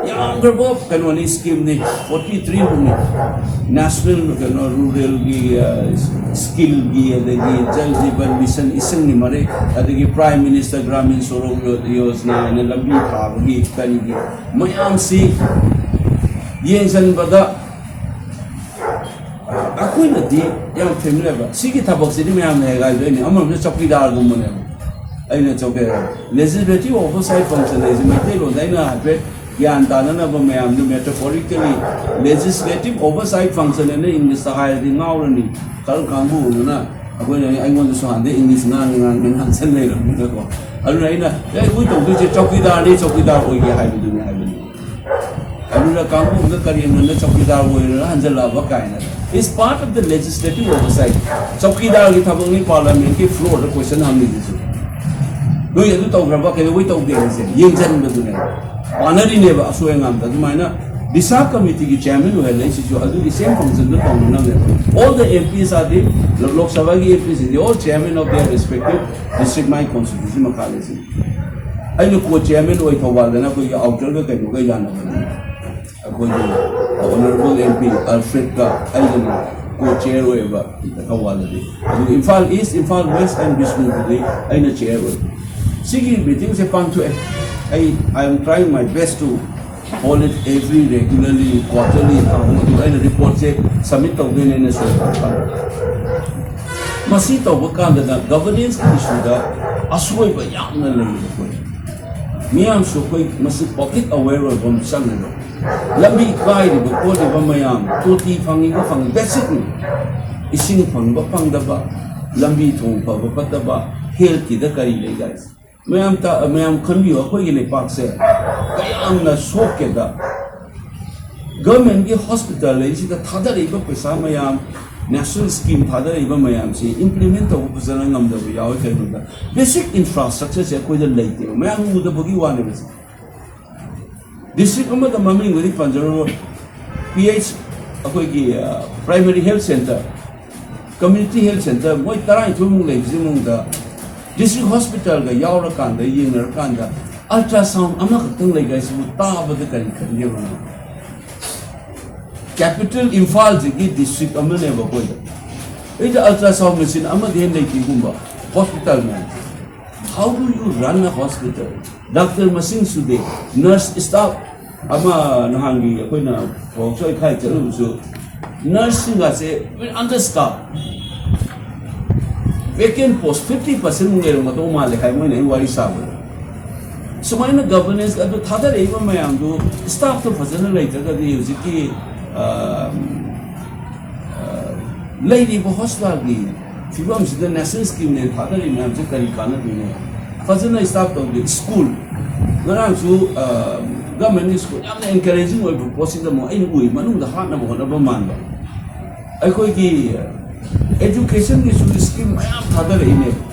ꯌꯥꯝꯈ꯭ꯔꯕ ꯀꯩꯅꯣꯅꯤ, scheme ꯅꯤ, forty three ꯃꯨꯛꯅꯤ꯫ National ꯀꯩꯅꯣ rural ꯒꯤ, ꯑ, skill ꯒꯤ, ꯑꯗꯒꯤ Jal Jeevan Mission, ꯏꯁꯤꯡꯒꯤ ꯃꯔꯦꯛ, ꯑꯗꯒꯤ Prime Minister Gramin Sadak Yo-, Yojana ꯍꯥꯏꯅ ꯂꯝꯕꯤ ꯊꯥꯕꯒꯤ ꯀꯔꯤꯒꯤ ꯃꯌꯥꯝꯁꯤ ꯌꯦꯡꯁꯤꯟꯕꯗ ꯑꯩꯈꯣꯏꯅꯗꯤ ꯌꯥꯝ familiar ꯑꯣꯏꯕ꯫ ꯁꯤꯒꯤ ꯊꯕꯛꯁꯤꯗꯤ ꯃꯌꯥꯝꯅ ꯍꯦꯛ ꯍꯥꯏꯗꯣꯏꯅꯤ, ꯑꯃꯔꯣꯝꯗ ꯆꯧꯀꯤꯗꯥꯔꯒꯨꯝꯕꯅꯦꯕ꯫ ꯑꯩꯅ ꯆꯧꯀꯤꯗꯥꯔ, legislative oversight function ꯍꯥꯏꯁꯦ ꯃꯩꯇꯩꯂꯣꯟꯗ ꯑꯩꯅ ꯍꯥꯏꯐꯦꯠ ꯒ꯭ꯌꯥꯟ ꯇꯥꯅꯅꯕ ꯃꯌꯥꯝꯗ metaphorically legislative oversight function ꯍꯥꯏꯅ English ꯇ ꯍꯥꯏꯔꯗꯤ ꯉꯥꯎꯔꯅꯤ꯫ ꯈꯔ ꯀꯥꯡꯕꯨ ꯑꯃꯅ ꯑꯩꯈꯣꯏꯅ, ꯑꯩꯉꯣꯟꯗꯁꯨ ꯍꯥꯟꯅꯗꯩ English ꯉꯥꯡꯉꯤ ꯉꯥꯡꯉꯤ ꯉꯥꯡꯁꯟ ꯂꯩꯔꯕꯅꯤꯅꯀꯣ꯫ ꯑꯗꯨꯅ ꯑꯩꯅ, "ꯑꯦ, ꯑꯩꯈꯣꯏ ꯇꯧꯗꯣꯏꯁꯦ ꯆꯧꯀꯤꯗꯥꯔꯅꯤ, ꯆꯧꯀꯤꯗꯥꯔ ꯑꯣꯏꯒꯦ ꯍꯥꯏꯕꯗꯨꯅꯤ" ꯍꯥꯏꯕꯅꯤ꯫ ꯑꯗꯨꯅ ꯀꯥꯡꯕꯨ ꯑꯃꯗ ꯀꯔꯤ ꯑꯃꯅ ꯆꯧꯀꯤꯗꯥꯔ ꯑꯣꯏꯔꯒ ꯍꯟꯖꯜꯂꯛꯑꯕ ꯀꯥꯏꯅ꯫ It's part of the legislative oversight. ꯆꯧꯀꯤꯗꯥꯔꯒꯤ ꯊꯕꯛꯅꯤ parliament ꯀꯤ floor ꯗ question ꯍꯪꯉꯤꯗꯨꯁꯨ꯫ ꯅꯣꯏ ꯑꯗꯨ ꯇꯧꯈ꯭ꯔꯕ, ꯀꯩꯗꯧꯕꯩ ꯇꯧꯗꯦ ꯍꯥꯏꯁꯦ ꯌꯦꯡꯁꯤꯟꯕꯗꯨꯅꯦꯕ꯫ ꯄꯥꯅꯔꯤꯅꯦꯕ ꯑꯁꯣꯏ ꯑꯉꯥꯝꯗ꯫ ꯑꯗꯨꯃꯥꯏꯅ ꯗꯤꯁꯥ committee ꯒꯤ chairman ꯑꯣꯏꯍꯜꯂꯛꯏꯁꯤꯁꯨ ꯑꯗꯨꯒꯤ same function ꯗꯣ ꯇꯧꯅꯅꯕꯅꯦꯕ꯫ All the M Ps are the, Lok Sabha ꯒꯤ M Ps ꯁꯤꯡꯗꯤ all chairman of their respective district, ꯃꯥꯒꯤ constituency ꯃꯈꯥ ꯂꯩꯁꯤꯅꯤ꯫ ꯑꯩꯅ co chairman ꯑꯣꯏ ꯊꯧꯕꯥꯜꯗꯅ ꯑꯩꯈꯣꯏꯒꯤ outer ꯒ ꯀꯩꯅꯣꯒ ꯌꯥꯅꯕꯅꯤ꯫ ꯑꯩꯈꯣꯏꯒꯤ honourable M P Alfred ꯀ ꯑꯩꯒꯅ co chair ꯑꯣꯏꯌꯦꯕ ꯊꯧꯕꯥꯜꯗꯗꯤ꯫ ꯑꯗꯨꯒ Imphal East, Imphal West and ꯕꯤꯁꯅꯨꯄꯨꯔꯗꯤ ꯑꯩꯅ chair ꯑꯣꯏ꯫ ꯁꯤꯒꯤ meeting ꯁꯦ ꯄꯥꯡꯊꯣꯛꯑꯦ꯫ ꯑꯩ, I am trying my best to hold it every regularly, quarterly, ꯊꯥ ꯑꯃꯗꯨ ꯑꯩꯅ report ꯁꯦ submit ꯇꯧꯗꯣꯏꯅꯦꯅ ꯁꯣꯏ꯫ ꯃꯁꯤ ꯇꯧꯕ ꯀꯥꯟꯗꯅ governance ꯀꯤ issue ꯗ ꯑꯁꯣꯏꯕ ꯌꯥꯝꯅ ꯂꯩꯌꯦ ꯑꯩꯈꯣꯏ꯫ ꯃꯤꯌꯥꯝꯁꯨ ꯑꯩꯈꯣꯏ ꯃꯁꯤ ꯄꯕ꯭ꯂꯤꯛ ꯑꯋꯦꯌꯔ ꯑꯣꯏꯕ ꯑꯃ ꯆꯪꯉꯦꯕ꯫ ꯂꯝꯕꯤ ꯀꯥꯏꯔꯤꯕ ꯈꯣꯠꯂꯤꯕ ꯃꯌꯥꯝ, ꯇꯣꯇꯤ ꯐꯪꯉꯤꯕ ꯐꯪꯉꯤ, ꯕꯦꯁꯤꯛꯅꯤ꯫ ꯏꯁꯤꯡ ꯐꯪꯕ ꯐꯪꯗꯕ, ꯂꯝꯕꯤ ꯊꯣꯡ ꯐꯕ ꯐꯠꯇꯕ, ꯍꯦꯜꯊꯀꯤꯗ ꯀꯔꯤ ꯂꯩ ꯒꯥꯏꯁ? ꯃꯌꯥꯝ ꯇ-, ꯃꯌꯥꯝ ꯈꯟꯕꯤꯌꯨ, ꯑꯩꯈꯣꯏꯒꯤ ꯂꯩꯄꯥꯛꯁꯦ ꯀꯌꯥꯝꯅ ꯁꯣꯛꯀꯦꯗ꯫ ꯒꯚꯔꯟꯃꯦꯟꯠꯀꯤ ꯍꯣꯁꯄꯤꯇꯥꯜ ꯂꯩꯁꯤꯗ ꯊꯥꯗꯔꯛꯏꯕ ꯄꯩꯁꯥ ꯃꯌꯥꯝ, ꯅꯦꯁꯅꯦꯜ ꯁ꯭ꯀꯤꯝ ꯊꯥꯗꯔꯛꯏꯕ ꯃꯌꯥꯝꯁꯤ ꯏꯝꯄ꯭ꯂꯤꯃꯦꯟꯠ ꯇꯧꯕ ꯐꯖꯅ ꯉꯝꯗꯕ ꯌꯥꯎꯋꯤ꯫ ꯀꯩꯒꯤꯅꯣꯗ ꯕꯦꯁꯤꯛ ꯏꯟꯐ꯭ꯔꯥꯁ꯭ꯇ꯭ꯔꯛꯆꯔꯁꯦ ꯑꯩꯈꯣꯏꯗ ꯂꯩꯇꯦꯕ꯫ ꯃꯌꯥꯝ ꯎꯗꯕꯒꯤ ꯋꯥꯅꯦꯕ ꯁꯦ꯫ ꯗꯤꯁꯇ꯭ꯔꯤꯛ ꯑꯃꯗ ꯃꯃꯤꯡꯕꯨꯗꯤ ꯄꯟꯖꯔꯔꯣꯏ, ꯄꯤ ꯑꯩꯆ, ꯑꯩꯈꯣꯏꯒꯤ, ꯑ, primary health centre, community health centre ꯃꯣꯏ ꯇꯔꯥꯅꯤꯊꯣꯏꯃꯨꯛ ꯂꯩꯕꯁꯤ ꯃꯅꯨꯡꯗ ꯗꯤꯁꯇ꯭ꯔꯤꯛ ꯍꯣꯁꯄꯤꯇꯥꯜꯒ ꯌꯥꯎꯔꯀꯥꯟꯗ, ꯌꯦꯡꯅꯔꯀꯥꯟꯗ ꯑꯜꯇ꯭ꯔꯥꯁꯥꯎꯟ ꯑꯃꯈꯛꯇꯪ ꯂꯩ ꯍꯥꯏꯁꯤꯕꯨ ꯇꯥꯕꯗ ꯀꯔꯤ ꯈꯟꯒꯦꯕ ꯅꯪ? ꯀꯦꯄꯤꯇꯦꯜ ꯏꯝꯐꯥꯜꯁꯤꯒꯤ ꯗꯤꯁꯇ꯭ꯔꯤꯛ ꯑꯃꯅꯦꯕ ꯑꯩꯈꯣꯏꯗ꯫ ꯑꯩꯗ ꯑꯜꯇ꯭ꯔꯥꯁꯥꯎꯟ ꯃꯦꯆꯤꯟ ꯑꯃꯗꯤ ꯍꯦꯟꯅ ꯂꯩꯇꯦꯒꯨꯝꯕ ꯍꯣꯁꯄꯤꯇꯥꯜ ꯃꯌꯥꯝꯁꯦ꯫ How do you run a hospital? Doctor ꯃꯁꯤꯡ ꯁꯨꯗꯦ, ꯅꯔꯁ ꯁ꯭ꯇꯥꯐ ꯑꯃ ꯅꯍꯥꯟꯒꯤ ꯑꯩꯈꯣꯏꯅ ꯄꯣꯔꯣꯛꯁꯣꯏ ꯈꯥꯏ ꯆꯠꯂꯨꯕꯁꯨ ꯅꯔꯁꯁꯤꯡꯒꯁꯦ ꯑꯟꯗꯔ ꯁ꯭ꯇꯥꯐ꯫ ꯚꯦꯀꯦꯟ ꯄꯣꯁ ꯐꯤꯐꯇꯤ ꯄꯥꯔꯁꯦꯟꯃꯨꯛ ꯂꯩꯔꯝꯒꯗꯧ ꯃꯥꯜꯂꯦ ꯍꯥꯏ ꯃꯣꯏꯅ ꯑꯩ ꯋꯥꯔꯤ ꯁꯥꯕꯗ꯫ ꯁꯨꯃꯥꯏꯅ ꯒꯚꯔꯅꯦꯟꯁ ꯑꯗꯨ ꯊꯥꯗꯔꯛꯏꯕ ꯃꯌꯥꯝꯗꯨ ꯁ꯭ꯇꯥꯐꯇꯣ ꯐꯖꯅ ꯂꯩꯇ꯭ꯔꯒꯗꯤ ꯍꯧꯖꯤꯛꯀꯤ, ꯑ, ꯑ, ꯂꯩꯔꯤꯕ ꯍꯣꯁꯄꯤꯇꯥꯜꯒꯤ ꯐꯤꯕꯝꯁꯤꯗ ꯅꯦꯁꯅꯦꯜ ꯁ꯭ꯀꯤꯝꯅꯦ ꯊꯥꯗꯔꯤ ꯃꯌꯥꯝꯁꯦ ꯀꯔꯤ ꯀꯥꯟꯅꯗꯣꯏꯅꯣ? ꯐꯖꯅ ꯁ꯭ꯇꯥꯐ ꯇꯧꯗꯦ꯫ ꯁ꯭ꯀꯨꯜ, ꯉꯔꯥꯡꯁꯨ, ꯑ, ꯒꯚꯔꯟꯃꯦꯟꯠꯀꯤ ꯁ꯭ꯀꯨꯜ ꯌꯥꯝꯅ ꯑꯦꯟꯀꯔꯦꯖꯤꯡ ꯑꯣꯏꯕ ꯄꯣꯠꯁꯤꯗ ꯑꯃꯨꯛ ꯑꯩꯅ ꯎꯏ, ꯃꯅꯨꯡꯗ ꯍꯥꯠꯅꯕ ꯍꯣꯠꯅꯕ ꯃꯥꯟꯕ꯫ ꯑꯩꯈꯣꯏꯒꯤ ꯑꯦꯖꯨꯀꯦꯁꯟꯒꯤꯁꯨ ꯁ꯭ꯀꯤꯝ ꯃꯌꯥꯝ ꯊꯥꯗꯔꯛꯏꯅꯦꯕ꯫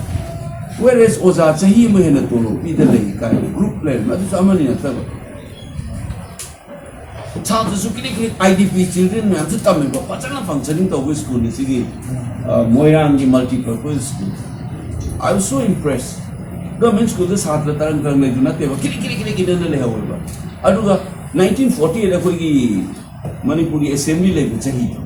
Whereas ꯑꯣꯖꯥ ꯆꯍꯤ ꯑꯃ ꯍꯦꯟꯅ ꯇꯣꯂꯣꯞ ꯄꯤꯗ ꯂꯩ ꯀꯥꯏꯅ ꯒ꯭ꯔꯨꯞ ꯂꯩꯔꯝꯃꯤ, ꯑꯗꯨꯁꯨ ꯑꯃꯅꯤ ꯅꯠꯇꯕ꯫ ꯁꯥꯇ꯭ꯔꯁꯨ ꯀ꯭ꯔꯤꯛ ꯀ꯭ꯔꯤꯛ ꯑꯥꯏ ꯗꯤ ꯄꯤ ꯆꯤꯜꯗ꯭ꯔꯦꯟ ꯃꯌꯥꯝꯁꯨ ꯇꯝꯃꯤꯕ, ꯐꯖꯅ ꯐꯪꯁꯅꯤꯡ ꯇꯧꯕ ꯁ꯭ꯀꯨꯜꯅꯤ ꯁꯤꯒꯤ, ꯑ, ꯃꯣꯏꯔꯥꯡꯒꯤ multipurpose school. I was so impressed꯫ Government ꯁ꯭ꯀꯨꯜꯗ ꯁꯥꯇ꯭ꯔ ꯇꯔꯪ ꯇꯔꯪ ꯂꯩꯕ ꯅꯠꯇꯦꯕ, ꯀ꯭ꯔꯤꯛ ꯀ꯭ꯔꯤꯛ ꯀ꯭ꯔꯤꯛ ꯀ꯭ꯔꯤꯛ ꯏꯟꯅ ꯂꯩꯍꯧꯋꯦꯕ꯫ ꯑꯗꯨꯒ ꯅꯥꯏꯟꯇꯤꯟ ꯐꯣꯔꯇꯤ ꯑꯩꯠ ꯑꯩꯈꯣꯏꯒꯤ ꯃꯅꯤꯄꯨꯔꯒꯤ ꯑꯦꯁꯦꯝꯕ꯭ꯂꯤ ꯂꯩꯕ ꯆꯍꯤꯗꯣ,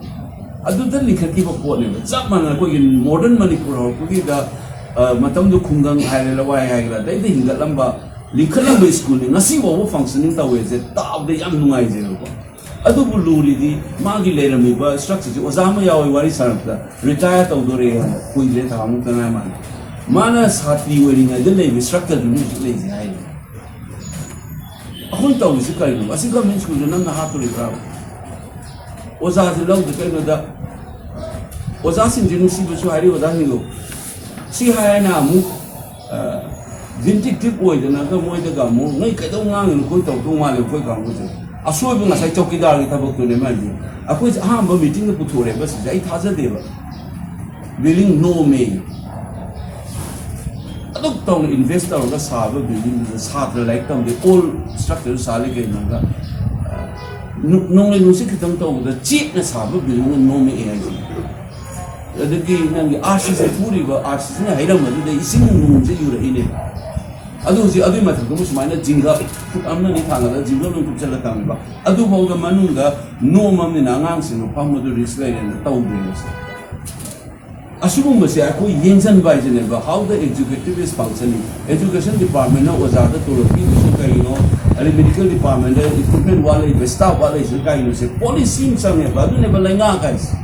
ꯑꯗꯨꯗ ꯂꯤꯡꯈꯠꯈꯤꯕ ꯄꯣꯠꯅꯦꯕ꯫ ꯆꯞ ꯃꯥꯟꯅꯅ ꯑꯩꯈꯣꯏꯒꯤ ꯃꯣꯗꯔꯟ ꯃꯅꯤꯄꯨꯔ ꯍꯧꯔꯛꯄꯒꯤꯗ, ꯑ, ꯃꯇꯝꯗꯨ ꯈꯨꯡꯒꯪ ꯍꯥꯏꯔꯦ, ꯂꯋꯥꯏ ꯍꯥꯏꯒꯦꯔꯥ, ꯑꯗꯩꯗ ꯍꯤꯡꯒꯠꯂꯝꯕ, ꯂꯤꯡꯈꯠꯂꯝꯕ ꯁ꯭ꯀꯨꯜꯅꯤ꯫ ꯉꯁꯤ ꯐꯥꯎꯕ ꯐꯪꯁꯅꯤꯡ ꯇꯧꯋꯦꯁꯦ ꯇꯥꯕꯗ ꯌꯥꯝ ꯅꯨꯡꯉꯥꯏꯖꯩꯕꯀꯣ꯫ ꯑꯗꯨꯕꯨ ꯂꯨꯔꯤꯗꯤ ꯃꯥꯒꯤ ꯂꯩꯔꯝꯃꯤꯕ ꯁ꯭ꯇ꯭ꯔꯛꯆꯔꯁꯤ꯫ ꯑꯣꯖꯥ ꯑꯃ ꯌꯥꯎꯋꯦ ꯋꯥꯔꯤ ꯁꯥꯟꯅꯕꯗ, ꯔꯤꯇꯥꯌꯔ ꯇꯧꯗꯣꯔꯦ ꯍꯥꯏꯅ, ꯀꯨꯏꯗ꯭ꯔꯦ, ꯊꯥ ꯑꯃꯨꯛꯇ ꯉꯥꯏ ꯃꯥꯜꯂꯦ꯫ ꯃꯥꯅ ꯁꯥꯇ꯭ꯔꯤ ꯑꯣꯏꯔꯤꯉꯩꯗ ꯂꯩꯕ ꯁ꯭ꯇ꯭ꯔꯛꯆꯔꯗꯨꯅꯤ ꯍꯧꯖꯤꯛ ꯂꯩꯔꯤꯁꯦ ꯍꯥꯏꯔꯤ꯫ ꯑꯩꯈꯣꯏꯅ ꯇꯧꯔꯤꯁꯤ ꯀꯔꯤꯅꯣ? ꯑꯁꯤ ꯒꯚꯔꯟꯃꯦꯟ ꯁ꯭ꯀꯨꯜꯗ ꯅꯪꯅ ꯍꯥꯞꯇꯣꯔꯤꯕ꯭ꯔꯥ? ꯑꯣꯖꯥꯁꯤ ꯂꯧꯗꯦ꯫ ꯀꯩꯅꯣꯗ ꯑꯣꯖꯥꯁꯤꯡꯁꯤ ꯅꯨꯡꯁꯤꯕꯁꯨ ꯍꯥꯏꯔꯤ, ꯑꯣꯖꯥꯁꯤꯡꯗꯣ꯫ ꯁꯤ ꯍꯥꯏꯔꯅ ꯑꯃꯨꯛ ꯚꯤꯟꯗꯤꯛꯇꯤꯚ ꯑꯣꯏꯗꯅꯒ ꯃꯣꯏꯗꯒ ꯑꯃꯨꯛ, "ꯅꯣꯏ ꯀꯩꯗꯧ ꯉꯥꯡꯉꯤꯅꯣ?" ꯑꯩꯈꯣꯏ ꯇꯧꯗꯧ ꯃꯥꯜꯂꯦ ꯑꯩꯈꯣꯏ ꯀꯥꯡꯕꯨꯁꯦ꯫ ꯑꯁꯣꯏꯕ ꯉꯁꯥꯏ ꯆꯧꯀꯤꯗꯥꯔꯒꯤ ꯊꯕꯛꯇꯨꯅꯦ ꯃꯥꯏꯗꯤ꯫ ꯑꯩꯈꯣꯏꯁꯦ ꯑꯍꯥꯟꯕ ꯃꯤꯇꯤꯡꯗ ꯄꯨꯊꯣꯔꯛꯑꯦꯕ ꯁꯤꯁꯦ, ꯑꯩ ꯊꯥꯖꯗꯦꯕ꯫ ꯕꯤꯜꯗꯤꯡ ꯅꯣꯝꯃꯦ꯫ ꯑꯗꯨꯛ ꯇꯧꯅ ꯏꯟꯚꯦꯁ ꯇꯧꯔꯒ ꯁꯥꯕ ꯕꯤꯜꯗꯤꯡꯗꯨꯗ ꯁꯥꯇ꯭ꯔ ꯂꯥꯏꯔꯤꯛ ꯇꯝꯗꯦ, ꯑꯣꯜ ꯁ꯭ꯇ꯭ꯔꯛꯆꯔ ꯁꯥ ꯂꯩ ꯀꯩꯅꯣꯒ꯫ ꯅꯣ-, ꯅꯣꯡꯂꯩ ꯅꯨꯡꯁꯤꯠ ꯈꯤꯇꯪ ꯇꯧꯕꯗ ꯆꯦꯛꯅ ꯁꯥꯕ ꯕꯤꯜꯗꯤꯡꯗꯨ ꯅꯣꯝꯃꯛꯑꯦ ꯍꯥꯏꯁꯦ꯫ ꯑꯗꯒꯤ ꯅꯪꯒꯤ ꯑꯥꯔ ꯁꯤꯁꯤ ꯐꯨꯔꯤꯕ, ꯑꯥꯔ ꯁꯤꯁꯤꯅ ꯍꯩꯔꯝꯕꯗꯨꯗ ꯏꯁꯤꯡ ꯅꯣꯡꯁꯦ ꯌꯨꯔꯛꯏꯅꯦ꯫ ꯑꯗꯨ ꯍꯧꯖꯤꯛ ꯑꯗꯨꯒꯤ ꯃꯊꯛꯇ ꯁꯨꯃꯥꯏꯅ ꯖꯤꯡꯒ ꯐꯨꯠ ꯑꯃꯅꯤ ꯊꯥꯡꯒꯠꯂꯒ ꯖꯤꯡꯒ ꯂꯣꯏ ꯀꯨꯞꯁꯜꯂ ꯊꯝꯃꯤꯕ꯫ ꯑꯗꯨꯐꯥꯎꯗ ꯃꯅꯨꯡꯗ ꯅꯣꯝꯃꯕꯅꯤꯅ ꯑꯉꯥꯡꯁꯤꯡꯗꯣ ꯐꯝꯕꯗꯨ ꯔꯤꯁꯛ ꯂꯩꯔꯦꯅ ꯇꯧꯗ꯭ꯔꯦꯕ ꯁꯦ꯫ ꯑꯁꯤꯒꯨꯝꯕꯁꯦ ꯑꯩꯈꯣꯏ ꯌꯦꯡꯁꯤꯟꯕ ꯍꯥꯏꯁꯤꯅꯦꯕ, how the executive is functioning꯫ Education ꯗꯤꯄꯥꯔꯠꯃꯦꯟꯅ ꯑꯣꯖꯥꯗ ꯇꯣꯂꯣꯞ ꯄꯤꯗ꯭ꯔꯤꯁꯤꯅ ꯀꯩꯒꯤꯅꯣ? ꯑꯗꯩ ꯃꯦꯗꯤꯀꯦꯜ ꯗꯤꯄꯥꯔꯠꯃꯦꯟꯗ ꯏꯀ꯭ꯋꯤꯞꯃꯦꯟ ꯋꯥꯠꯂꯛꯏ, ꯁ꯭ꯇꯥꯐ ꯋꯥꯠꯂꯛꯏꯁꯤꯅ ꯀꯩꯒꯤꯅꯣ? ꯁꯦ ꯄꯣꯂꯤꯁꯤ ꯑꯃ ꯆꯪꯉꯦꯕ, ꯑꯗꯨꯅꯦꯕ ꯂꯩꯉꯥꯛ ꯍꯥꯏꯁꯦ꯫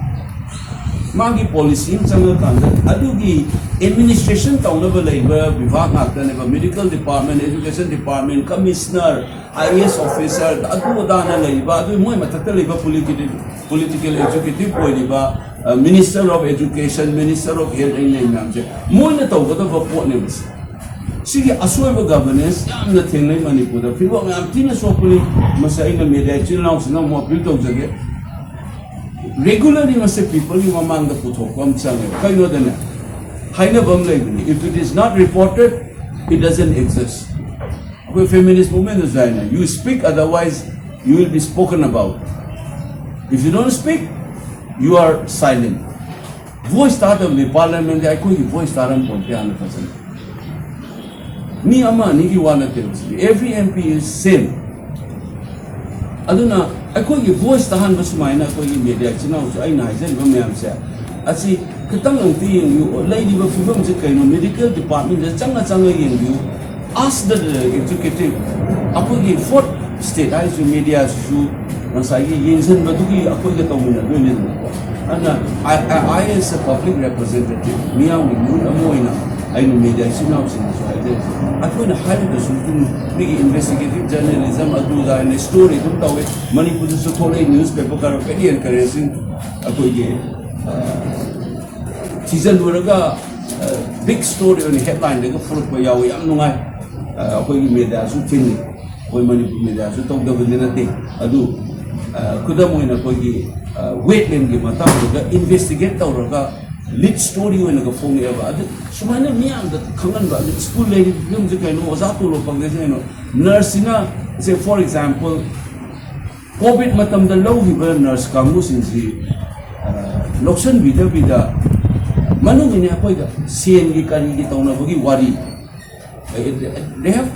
ꯃꯥꯒꯤ ꯄꯣꯂꯤꯁꯤ ꯑꯃ ꯆꯪꯉꯀꯥꯟꯗ ꯑꯗꯨꯒꯤ ꯑꯦꯗꯃꯤꯅꯤꯁꯇ꯭ꯔꯦꯁꯟ ꯇꯧꯅꯕ ꯂꯩꯕ ꯕꯤꯚꯥꯒ ꯉꯥꯛꯇꯅꯦꯕ꯫ Medical department, education department, commissioner, I A S officer, ꯑꯗꯨ ꯑꯗꯥꯅ ꯂꯩꯔꯤꯕ, ꯑꯗꯨ ꯃꯣꯏ ꯃꯊꯛꯇ ꯂꯩꯕ ꯄꯣꯂꯤꯇꯤꯀꯦꯜ, ꯄꯣꯂꯤꯇꯤꯀꯦꯜ ꯑꯦꯖꯨꯀꯦꯇꯤꯚ ꯑꯣꯏꯔꯤꯕ, minister of education, minister of health, ꯑꯩꯅ ꯂꯩ ꯃꯌꯥꯝꯁꯦ ꯃꯣꯏꯅ ꯇꯧꯒꯗꯕ ꯄꯣꯠꯅꯦꯕ ꯁꯤ꯫ ꯁꯤꯒꯤ ꯑꯁꯣꯏꯕ ꯒꯚꯔꯅꯦꯟꯁ ꯌꯥꯝꯅ ꯊꯦꯡꯅꯩ ꯃꯅꯤꯄꯨꯔꯗ, ꯐꯤꯕꯝ ꯌꯥꯝ ꯊꯤꯅ ꯁꯣꯛꯄꯅꯤ꯫ ꯃꯁꯤ ꯑꯩꯅ ꯃꯦꯗꯤꯌꯥ ꯏꯆꯤꯜ ꯏꯅꯥꯎꯁꯤꯡꯅ ꯑꯃꯨꯛ ꯑꯄꯤꯜ ꯇꯧꯖꯒꯦ, ꯔꯦꯒꯨꯂꯔꯂꯤ ꯃꯁꯤ ꯄꯤꯄꯜꯒꯤ ꯃꯃꯥꯡꯗ ꯄꯨꯊꯣꯛꯄ ꯑꯃ ꯆꯪꯉꯦ꯫ ꯀꯩꯅꯣꯗꯅꯦ, ꯍꯥꯏꯅꯕ ꯑꯃ ꯂꯩꯕꯅꯤ, "If it is not reported, it doesn't exist"꯫ ꯑꯩꯈꯣꯏ ꯐꯦꯃꯤꯅꯤꯁ ꯃꯨꯚꯃꯦꯟꯗꯁꯨ ꯍꯥꯏꯅ, "You speak, otherwise you will be spoken about. If you don't speak, you are silent." Voice ꯇꯥꯗꯕꯅꯤ ꯄꯥꯔꯂꯤꯌꯥꯃꯦꯟꯗꯤ, ꯑꯩꯈꯣꯏꯒꯤ ꯚꯣꯏꯁ ꯇꯥꯔꯝ ꯄꯣꯟꯇꯦ ꯍꯥꯟꯅ ꯐꯖꯅ꯫ ꯃꯤ ꯑꯃ ꯑꯅꯤꯒꯤ ꯋꯥ ꯅꯠꯇꯦꯕ ꯁꯤꯗꯤ, every M P is same꯫ ꯑꯗꯨꯅ ꯑꯩꯈꯣꯏꯒꯤ ꯚꯣꯏꯁ ꯇꯥꯍꯟꯕ ꯁꯨꯃꯥꯏꯅ ꯑꯩꯈꯣꯏꯒꯤ ꯃꯦꯗꯤꯌꯥ ꯏꯆꯤꯟ ꯏꯅꯥꯎꯁꯨ ꯑꯩꯅ ꯍꯥꯏꯖꯔꯤꯕ ꯃꯌꯥꯝꯁꯦ ꯑꯁꯤ ꯈꯤꯇꯪ ꯑꯃꯨꯛꯇ ꯌꯦꯡꯕꯤꯌꯨ꯫ ꯂꯩꯔꯤꯕ ꯐꯤꯕꯝꯁꯦ ꯀꯩꯅꯣ? ꯃꯦꯗꯤꯀꯦꯜ ꯗꯤꯄꯥꯔꯠꯃꯦꯟꯁꯦ ꯆꯪꯉ ꯆꯪꯉ ꯌꯦꯡꯕꯤꯌꯨ꯫ Ask the executive꯫ ꯑꯩꯈꯣꯏꯒꯤ ꯐꯣꯔꯠ ꯁ꯭ꯇꯦꯠ ꯍꯥꯏꯔꯤꯁꯨ ꯃꯦꯗꯤꯌꯥꯁꯤꯁꯨ ꯉꯁꯥꯏꯒꯤ ꯌꯦꯡꯁꯤꯟꯕꯗꯨꯒꯤ ꯑꯩꯈꯣꯏꯒ ꯇꯧꯃꯤꯟꯅꯗꯣꯏꯅꯤꯗꯅꯀꯣ꯫ ꯑꯗꯨꯅ I, I, I as a public representative, ꯃꯤꯌꯥꯝꯒꯤ ꯃꯤꯍꯨꯠ ꯑꯃ ꯑꯣꯏꯅ ꯑꯩꯅ ꯃꯦꯗꯤꯌꯥ ꯏꯆꯤꯟ ꯏꯅꯥꯎꯁꯤꯡꯗꯁꯨ ꯍꯥꯏꯖꯔꯤꯁꯦ, ꯑꯩꯈꯣꯏꯅ ꯍꯥꯏꯔꯤꯕꯁꯨ ꯑꯗꯨꯝ ꯃꯤꯒꯤ investigative journalism ꯑꯗꯨꯗ ꯍꯥꯏꯅ story ꯑꯗꯨꯝ ꯇꯧꯋꯦ꯫ ꯃꯅꯤꯄꯨꯔꯗꯁꯨ ꯊꯣꯛꯂꯛꯏ newspaper ꯈꯔ very encouraging꯫ ꯑꯩꯈꯣꯏꯒꯤ ꯊꯤꯖꯤꯜꯂꯨꯔꯒ big story ꯑꯣꯏꯅ headlineꯗꯒ ꯄꯨꯔꯛꯄ ꯌꯥꯎꯋꯤ꯫ ꯌꯥꯝ ꯅꯨꯡꯉꯥꯏ꯫ ꯑꯩꯈꯣꯏꯒꯤ ꯃꯦꯗꯤꯌꯥꯁꯨ ꯊꯤꯡꯉꯤ, ꯑꯩꯈꯣꯏ ꯃꯅꯤꯄꯨꯔ ꯃꯦꯗꯤꯌꯥꯁꯨ ꯇꯧꯗꯕꯗꯤ ꯅꯠꯇꯦ꯫ ꯑꯗꯨ ꯈꯨꯗꯝ ꯑꯣꯏꯅ ꯑꯩꯈꯣꯏꯒꯤ wetlandꯒꯤ ꯃꯇꯥꯡꯗꯨꯗ investigate ꯇꯧꯔꯒ lead story ꯑꯣꯏꯅꯒ ꯐꯣꯡꯉꯛꯑꯦꯕ꯫ ꯑꯗꯨ ꯁꯨꯃꯥꯏꯅ ꯃꯤꯌꯥꯝꯗ ꯈꯪꯍꯟꯕ, ꯑꯗꯨ ꯁ꯭ꯀꯨꯜ ꯂꯩꯔꯤꯕ ꯐꯤꯕꯝꯁꯦ ꯀꯩꯅꯣ, ꯑꯣꯖꯥ ꯇꯣꯂꯣꯞ ꯐꯪꯗꯦꯁꯦ ꯀꯩꯅꯣ, ꯅꯔꯁꯁꯤꯅ, say for example, COVID ꯃꯇꯝꯗ ꯂꯧꯈꯤꯕ ꯅꯔꯁ ꯀꯥꯡꯕꯨꯁꯤꯡꯁꯤ ꯂꯧꯁꯟꯕꯤꯗꯕꯤꯗ ꯃꯅꯨꯡꯒꯤꯅꯤ ꯑꯩꯈꯣꯏꯗ ꯁꯦꯟꯒꯤ ꯀꯔꯤꯒꯤ ꯇꯧꯅꯕꯒꯤ ꯋꯥꯔꯤ꯫ They have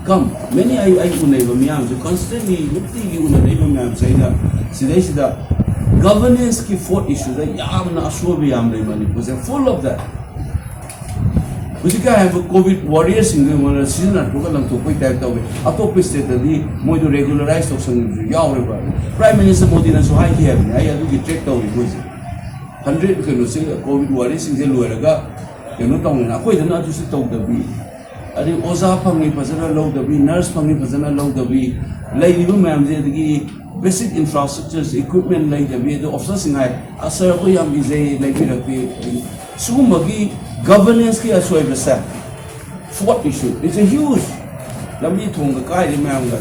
come, many꯫ ꯑꯩ ꯑꯩ ꯎꯅꯩꯕ ꯃꯌꯥꯝꯁꯦ, constantly ꯅꯨꯡꯇꯤꯒꯤ ꯎꯅꯔꯛꯏꯕ ꯃꯌꯥꯝꯁꯦ꯫ ꯑꯩꯅ ꯁꯤꯗꯩꯁꯤꯗ governanceꯀꯤ fourth issueꯗ ꯌꯥꯝꯅ ꯑꯁꯣꯏꯕ ꯌꯥꯝ ꯂꯩ ꯃꯅꯤꯄꯨꯔꯁꯦ, full of that꯫ ꯍꯧꯖꯤꯛꯀꯤ ꯍꯥꯏꯔꯤꯕ COVID warriorꯁꯤꯡꯗꯨ ꯑꯩꯉꯣꯟꯗ ꯁꯤꯖꯤꯟꯅꯊꯣꯛꯑꯒ ꯂꯪꯊꯣꯛꯄꯩ type ꯇꯧꯋꯦ꯫ ꯑꯇꯣꯞꯄ stateꯇꯗꯤ ꯃꯣꯏꯗꯨ regularize ꯇꯧꯁꯟꯕꯁꯨ ꯌꯥꯎꯔꯦꯕ꯫ Prime Minister ꯃꯣꯗꯤꯅꯁꯨ ꯍꯥꯏꯈꯤ ꯍꯥꯏꯕꯅꯤ, ꯑꯩ ꯑꯗꯨꯒꯤ track ꯇꯧꯔꯤ ꯃꯣꯏꯁꯦ꯫ Hundred ꯀꯩꯅꯣꯁꯦ, COVID warriorꯁꯤꯡꯁꯦ ꯂꯣꯏꯔꯒ ꯀꯩꯅꯣ ꯇꯧꯅꯤꯅ, ꯑꯩꯈꯣꯏꯗꯅ ꯑꯗꯨꯁꯨ ꯇꯧꯗꯕꯤ꯫ ꯑꯗꯩ ꯑꯣꯖꯥ ꯐꯪꯉꯤ ꯐꯖꯅ ꯂꯧꯗꯕꯤ, ꯅꯔꯁ ꯐꯪꯉꯤ ꯐꯖꯅ ꯂꯧꯗꯕꯤ, ꯂꯩꯔꯤꯕ ꯃꯌꯥꯝꯁꯦ, ꯑꯗꯒꯤ basic infrastructures, equipment ꯂꯩꯇꯕꯤ, ꯑꯗꯣ officerꯁꯤꯡ ꯍꯥꯏ, "ꯑꯁ sir, ꯑꯩꯈꯣꯏ ꯌꯥꯝ ꯏꯖꯩ, ꯂꯩꯕꯤꯔꯛꯇꯦ"꯫ ꯁꯤꯒꯨꯝꯕꯒꯤ governanceꯀꯤ ꯑꯁꯣꯏꯕꯁꯦ, fourth issue, it's a huge, ꯂꯝꯕꯤ ꯊꯣꯡꯒ ꯀꯥꯏꯔꯤ ꯃꯌꯥꯝꯒ꯫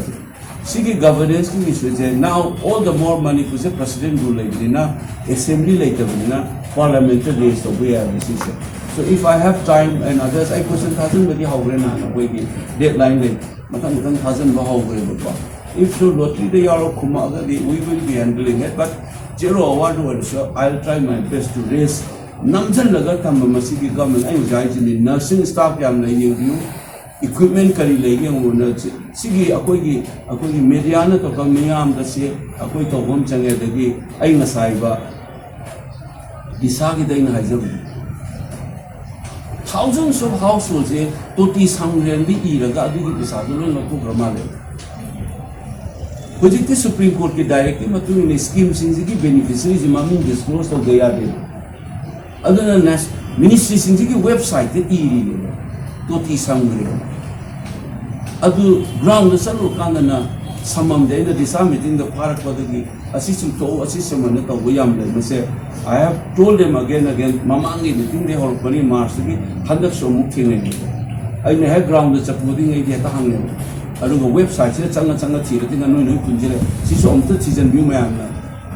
ꯁꯤꯒꯤ governanceꯀꯤ issueꯁꯦ, now all the more ꯃꯅꯤꯄꯨꯔꯁꯦ president rule ꯂꯩꯕꯅꯤꯅ, assembly ꯂꯩꯇꯕꯅꯤꯅ, parliamentꯇ raise ꯇꯧꯕ ꯌꯥꯏꯕ ꯁꯤꯁꯦ꯫ So if I have time and others, ꯑꯩ question ꯊꯥꯖꯤꯟꯕꯗꯤ ꯍꯧꯈ꯭ꯔꯦ, ꯅꯍꯥꯟ ꯑꯩꯈꯣꯏꯒꯤ deadline ꯂꯩ, ꯃꯊꯪ ꯃꯊꯪ ꯊꯥꯖꯤꯟꯕ ꯍꯧꯈ꯭ꯔꯦꯕꯀꯣ꯫ If so, lotteryꯗ ꯌꯥꯎꯔ ꯈꯨꯝꯃꯛꯑꯒꯗꯤ we will be handling it, but zero hourꯗ ꯑꯣꯏꯔꯁꯨ I'll try my best to raise꯫ ꯅꯝꯁꯤꯜꯂꯒ ꯊꯝꯕ ꯃꯁꯤꯒꯤ government, ꯑꯩ ꯍꯧꯖꯤꯛ ꯍꯥꯏꯁꯤꯅꯤ, nursing staff ꯌꯥꯝꯅ ꯌꯦꯡꯕꯤꯌꯨ, equipment ꯀꯔꯤ ꯂꯩꯒꯦ ꯌꯦꯡꯉꯨ꯫ ꯅꯔꯁ ꯁꯤꯒꯤ ꯑꯩꯈꯣꯏꯒꯤ, ꯑꯩꯈꯣꯏꯒꯤ mediaꯅ ꯇꯧꯔꯒ ꯃꯤꯌꯥꯝꯗ ꯁꯤ ꯑꯩꯈꯣꯏ ꯇꯧꯕ ꯑꯃ ꯆꯪꯉꯦ꯫ ꯑꯗꯒꯤ ꯑꯩ ꯉꯁꯥꯏꯕ ꯗꯤꯁꯥꯒꯤꯗ ꯑꯩꯅ ꯍꯥꯏꯖꯕꯗꯣ, thousands of householdꯁꯦ ꯇꯣꯇꯤ ꯁꯪꯒ꯭ꯔꯦꯝꯗꯤ ꯏꯔꯒ ꯑꯗꯨꯒꯤ ꯄꯩꯁꯥꯗꯣ ꯂꯣꯏ ꯂꯧꯊꯣꯛꯈ꯭ꯔ ꯃꯥꯜꯂꯦ꯫ ꯍꯧꯖꯤꯛꯇꯤ Supreme Courtꯀꯤ directꯀꯤ ꯃꯇꯨꯡ ꯏꯟꯅ schemeꯁꯤꯡꯁꯤꯒꯤ beneficiaryꯁꯤ ꯃꯃꯤꯡ disclose ꯇꯧꯗ ꯌꯥꯗꯦ꯫ ꯑꯗꯨꯅ ꯅꯦꯁ-, ꯃꯤꯅꯤꯁꯇ꯭ꯔꯤꯁꯤꯡꯁꯤꯒꯤ ꯋꯦꯕꯁꯥꯏꯠꯇ ꯏꯔꯤꯅꯦꯕ, ꯇꯣꯇꯤ ꯁꯝꯈ꯭ꯔꯦꯕ꯫ ꯑꯗꯨ ꯒ꯭ꯔꯥꯎꯟꯗ ꯆꯠꯂꯨꯔꯀꯥꯟꯗꯅ ꯁꯝꯃꯝꯗꯦ꯫ ꯑꯩꯅ ꯗꯤꯁꯥ ꯃꯤꯇꯤꯡꯗ ꯐꯥꯔꯛꯄꯗꯒꯤ ꯑꯁꯤ ꯆꯨꯝꯊꯣꯛꯎ, ꯑꯁꯤ ꯆꯨꯝꯃꯅ ꯇꯧꯕ ꯌꯥꯝ ꯂꯩ꯫ ꯃꯁꯦ I have told them again again, ꯃꯃꯥꯡꯒꯤ ꯃꯤꯇꯤꯡꯗꯒꯤ ꯍꯧꯔꯛꯄꯅꯤ, ꯃꯥꯔꯁꯇꯒꯤ, ꯍꯟꯗꯛꯁꯨ ꯑꯃꯨꯛ ꯊꯦꯡꯅꯩꯅꯦꯕ꯫ ꯑꯩꯅ ꯍꯦꯛ ꯒ꯭ꯔꯥꯎꯟꯗ ꯆꯠꯄꯗꯤꯉꯩꯗꯤ ꯍꯦꯛꯇ ꯍꯪꯉꯦꯕ꯫ ꯑꯗꯨꯒ ꯋꯦꯕꯁꯥꯏꯠꯁꯤꯗ ꯆꯪꯉ ꯆꯪꯉ ꯊꯤꯔꯗꯤ ꯅꯣꯏ ꯅꯣꯏ ꯄꯨꯟꯁꯤꯜꯂꯦ꯫ ꯁꯤꯁꯨ ꯑꯃꯨꯛꯇ ꯊꯤꯖꯤꯟꯕꯤꯌꯨ ꯃꯌꯥꯝꯅ꯫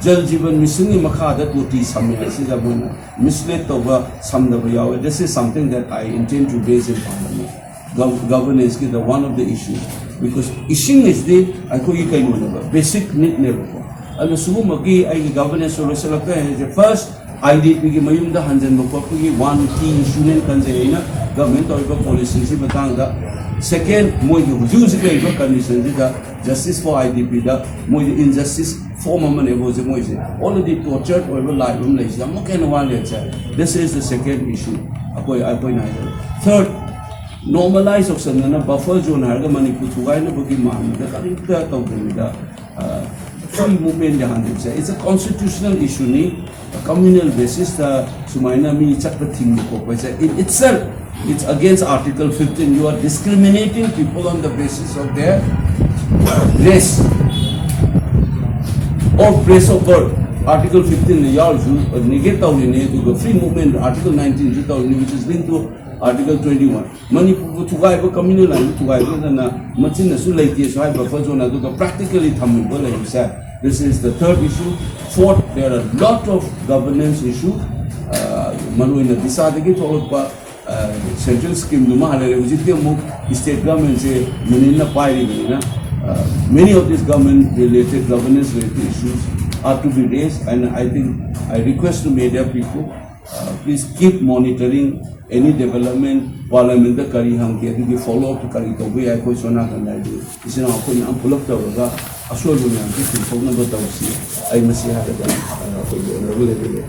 ꯖꯜ ꯖꯤꯕꯟ ꯃꯤꯁꯟꯒꯤ ꯃꯈꯥꯗ ꯇꯣꯇꯤ ꯁꯝꯃꯦ ꯍꯥꯏꯁꯤꯗ ꯃꯣꯏꯅ ꯃꯤꯁꯂꯦꯠ ꯇꯧꯕ, ꯁꯝꯗꯕ ꯌꯥꯎꯋꯦ꯫ This is something that I intend to raise in Parliament. Gov- governance ꯀꯤꯗ one of the issue, because ꯏꯁꯤꯡ ꯑꯁꯤꯗꯤ ꯑꯩꯈꯣꯏꯒꯤ ꯀꯩꯅꯣꯅꯦꯕ, ꯕꯦꯁꯤꯛ ꯅꯤꯗꯅꯦꯕꯀꯣ꯫ ꯑꯗꯨꯅ ꯁꯤꯒꯨꯝꯕꯒꯤ ꯑꯩꯒꯤ ꯒꯚꯔꯅꯦꯟꯁ ꯂꯣꯏꯁꯤꯜꯂꯛꯇ꯭ꯔꯦ ꯍꯥꯏꯁꯦ, ꯐꯥꯔꯁ, ꯑꯥꯏ ꯗꯤ ꯄꯤꯒꯤ ꯃꯌꯨꯝꯗ ꯍꯟꯖꯤꯟꯕ ꯈꯣꯠꯄꯒꯤ ꯋꯥꯟ ꯀꯤ ꯏꯁꯨꯅꯦꯅ ꯈꯟꯖꯩ ꯑꯩꯅ, ꯒꯚꯔꯟꯃꯦꯟ ꯇꯧꯔꯤꯕ ꯄꯣꯂꯤꯁꯤꯁꯤ ꯃꯇꯥꯡꯗ꯫ ꯁꯦꯀꯦꯟ, ꯃꯣꯏꯒꯤ ꯍꯧꯖꯤꯛ ꯍꯧꯖꯤꯛ ꯂꯩꯔꯤꯕ ꯀꯟꯗꯤꯁꯟꯁꯤꯗ ꯖꯁꯇꯤꯁ ꯐꯣꯔ ꯑꯥꯏ ꯗꯤ ꯄꯤꯗ ꯃꯣꯏꯗ ꯏꯟꯖꯁꯇꯤꯁ ꯐꯣꯔꯝ ꯑꯃꯅꯦꯕ ꯍꯧꯖꯤꯛ ꯃꯣꯏꯁꯦ꯫ ꯑꯣꯜꯔꯦꯗꯤ ꯇꯣꯔꯆꯔ ꯑꯣꯏꯕ ꯂꯥꯏꯐ ꯑꯃ ꯂꯩꯁꯤꯗ ꯑꯃꯨꯛꯀ ꯍꯦꯟꯅ ꯋꯥꯍꯜꯂꯦ ꯍꯥꯏꯁꯦ꯫ This is the second issue ꯑꯩꯈꯣꯏ ꯑꯩꯈꯣꯏꯅ ꯍꯥꯏꯖꯕ꯫ ꯊꯔꯗ, ꯅꯣꯔꯃꯦꯂꯥꯏꯁ ꯇꯧꯁꯟꯗꯅ ꯕꯐꯔ ꯖꯣꯟ ꯍꯥꯏꯔꯒ ꯃꯅꯤꯄꯨꯔ ꯊꯨꯒꯥꯏꯅꯕꯒꯤ ꯃꯥꯟꯕꯗ ꯀꯔꯤꯝꯇ ꯇꯧꯗꯕꯤꯗ, ꯐ꯭ꯔꯤ ꯃꯨꯚꯃꯦꯟꯠ ꯌꯥꯍꯟꯗꯣꯏꯁꯦ, it's a constitutional issue ꯅꯤ꯫ ꯀꯝꯃ꯭ꯌꯨꯅꯦꯜ ꯕꯦꯁꯤꯁꯇ ꯁꯨꯃꯥꯏꯅ ꯃꯤ ꯆꯠꯄ ꯊꯤꯡꯕ ꯈꯣꯠꯄꯁꯦ, in itself, it's against Article fifteen. You are discriminating people on the basis of their race or place of birth. Article fifteen ꯅ ꯌꯥꯎꯔꯤꯁꯨ ꯅꯦꯒꯦꯠ ꯇꯧꯔꯤꯅꯦ, ꯑꯗꯨꯒ ꯐ꯭ꯔꯤ ꯃꯨꯚꯃꯦꯟꯠ Article nineteen ꯁꯨ ꯇꯧꯔꯤꯅꯤ, which is linked to Article twenty one꯫ ꯃꯅꯤꯄꯨꯔꯕꯨ ꯊꯨꯒꯥꯏꯕ, ꯀꯝꯃ꯭ꯌꯨꯅꯦꯜ ꯂꯥꯏꯟꯕꯨ ꯊꯨꯒꯥꯏꯕꯗꯅ ꯃꯆꯤꯟꯅꯁꯨ ꯂꯩꯇꯦꯁꯨ ꯍꯥꯏꯕ buffer zone, ꯑꯗꯨꯒ ꯄ꯭ꯔꯥꯛꯇꯤꯀꯦꯜꯂꯤ ꯊꯝꯃꯤꯕ ꯂꯩꯔꯤꯁꯦ꯫ This is the third issue. Fourth, there are lot of governance issue. ꯃꯔꯨꯑꯣꯏꯅ ꯗꯤꯁꯥꯗꯒꯤ ꯊꯣꯛꯂꯛꯄ ꯁꯦꯟꯇ꯭ꯔꯦꯜ ꯁ꯭ꯀꯤꯝꯗꯨꯃ ꯍꯥꯏꯔꯒ ꯍꯧꯖꯤꯛꯇꯤ ꯑꯃꯨꯛ state ꯒꯚꯔꯟꯃꯦꯟꯠꯁꯦ ꯌꯨꯅꯤꯌꯟꯅ ꯄꯥꯏꯔꯤꯕꯅꯤꯅ, many of these government related, governance related issues are to be raised, and I think I request to media people, please keep monitoring any development, ꯄꯥꯔꯂꯤꯌꯥꯃꯦꯟꯠꯇ ꯀꯔꯤ ꯍꯪꯒꯦ, ꯑꯗꯨꯒꯤ follow up ꯀꯔꯤ ꯇꯧꯕ ꯌꯥꯏ, ꯑꯩꯈꯣꯏ ꯁꯣꯝ ꯅꯥꯀꯟꯗ ꯍꯥꯏꯗꯤ ꯏꯆꯤꯟ ꯏꯅꯥꯎ ꯑꯩꯈꯣꯏ ꯃꯌꯥꯝ ꯄꯨꯂꯞ ꯇꯧꯔꯒ ꯑꯁꯣꯏꯕ ꯃꯌꯥꯝꯁꯤ ꯆꯨꯝꯊꯣꯛꯅꯕ ꯇꯧꯁꯤ꯫ ꯑꯩ ꯃꯁꯤ ꯍꯥꯏꯔꯒ ꯑꯩꯈꯣꯏꯒꯤ ꯑꯣꯅꯔꯦꯕꯜ ꯂꯦꯕꯦꯜ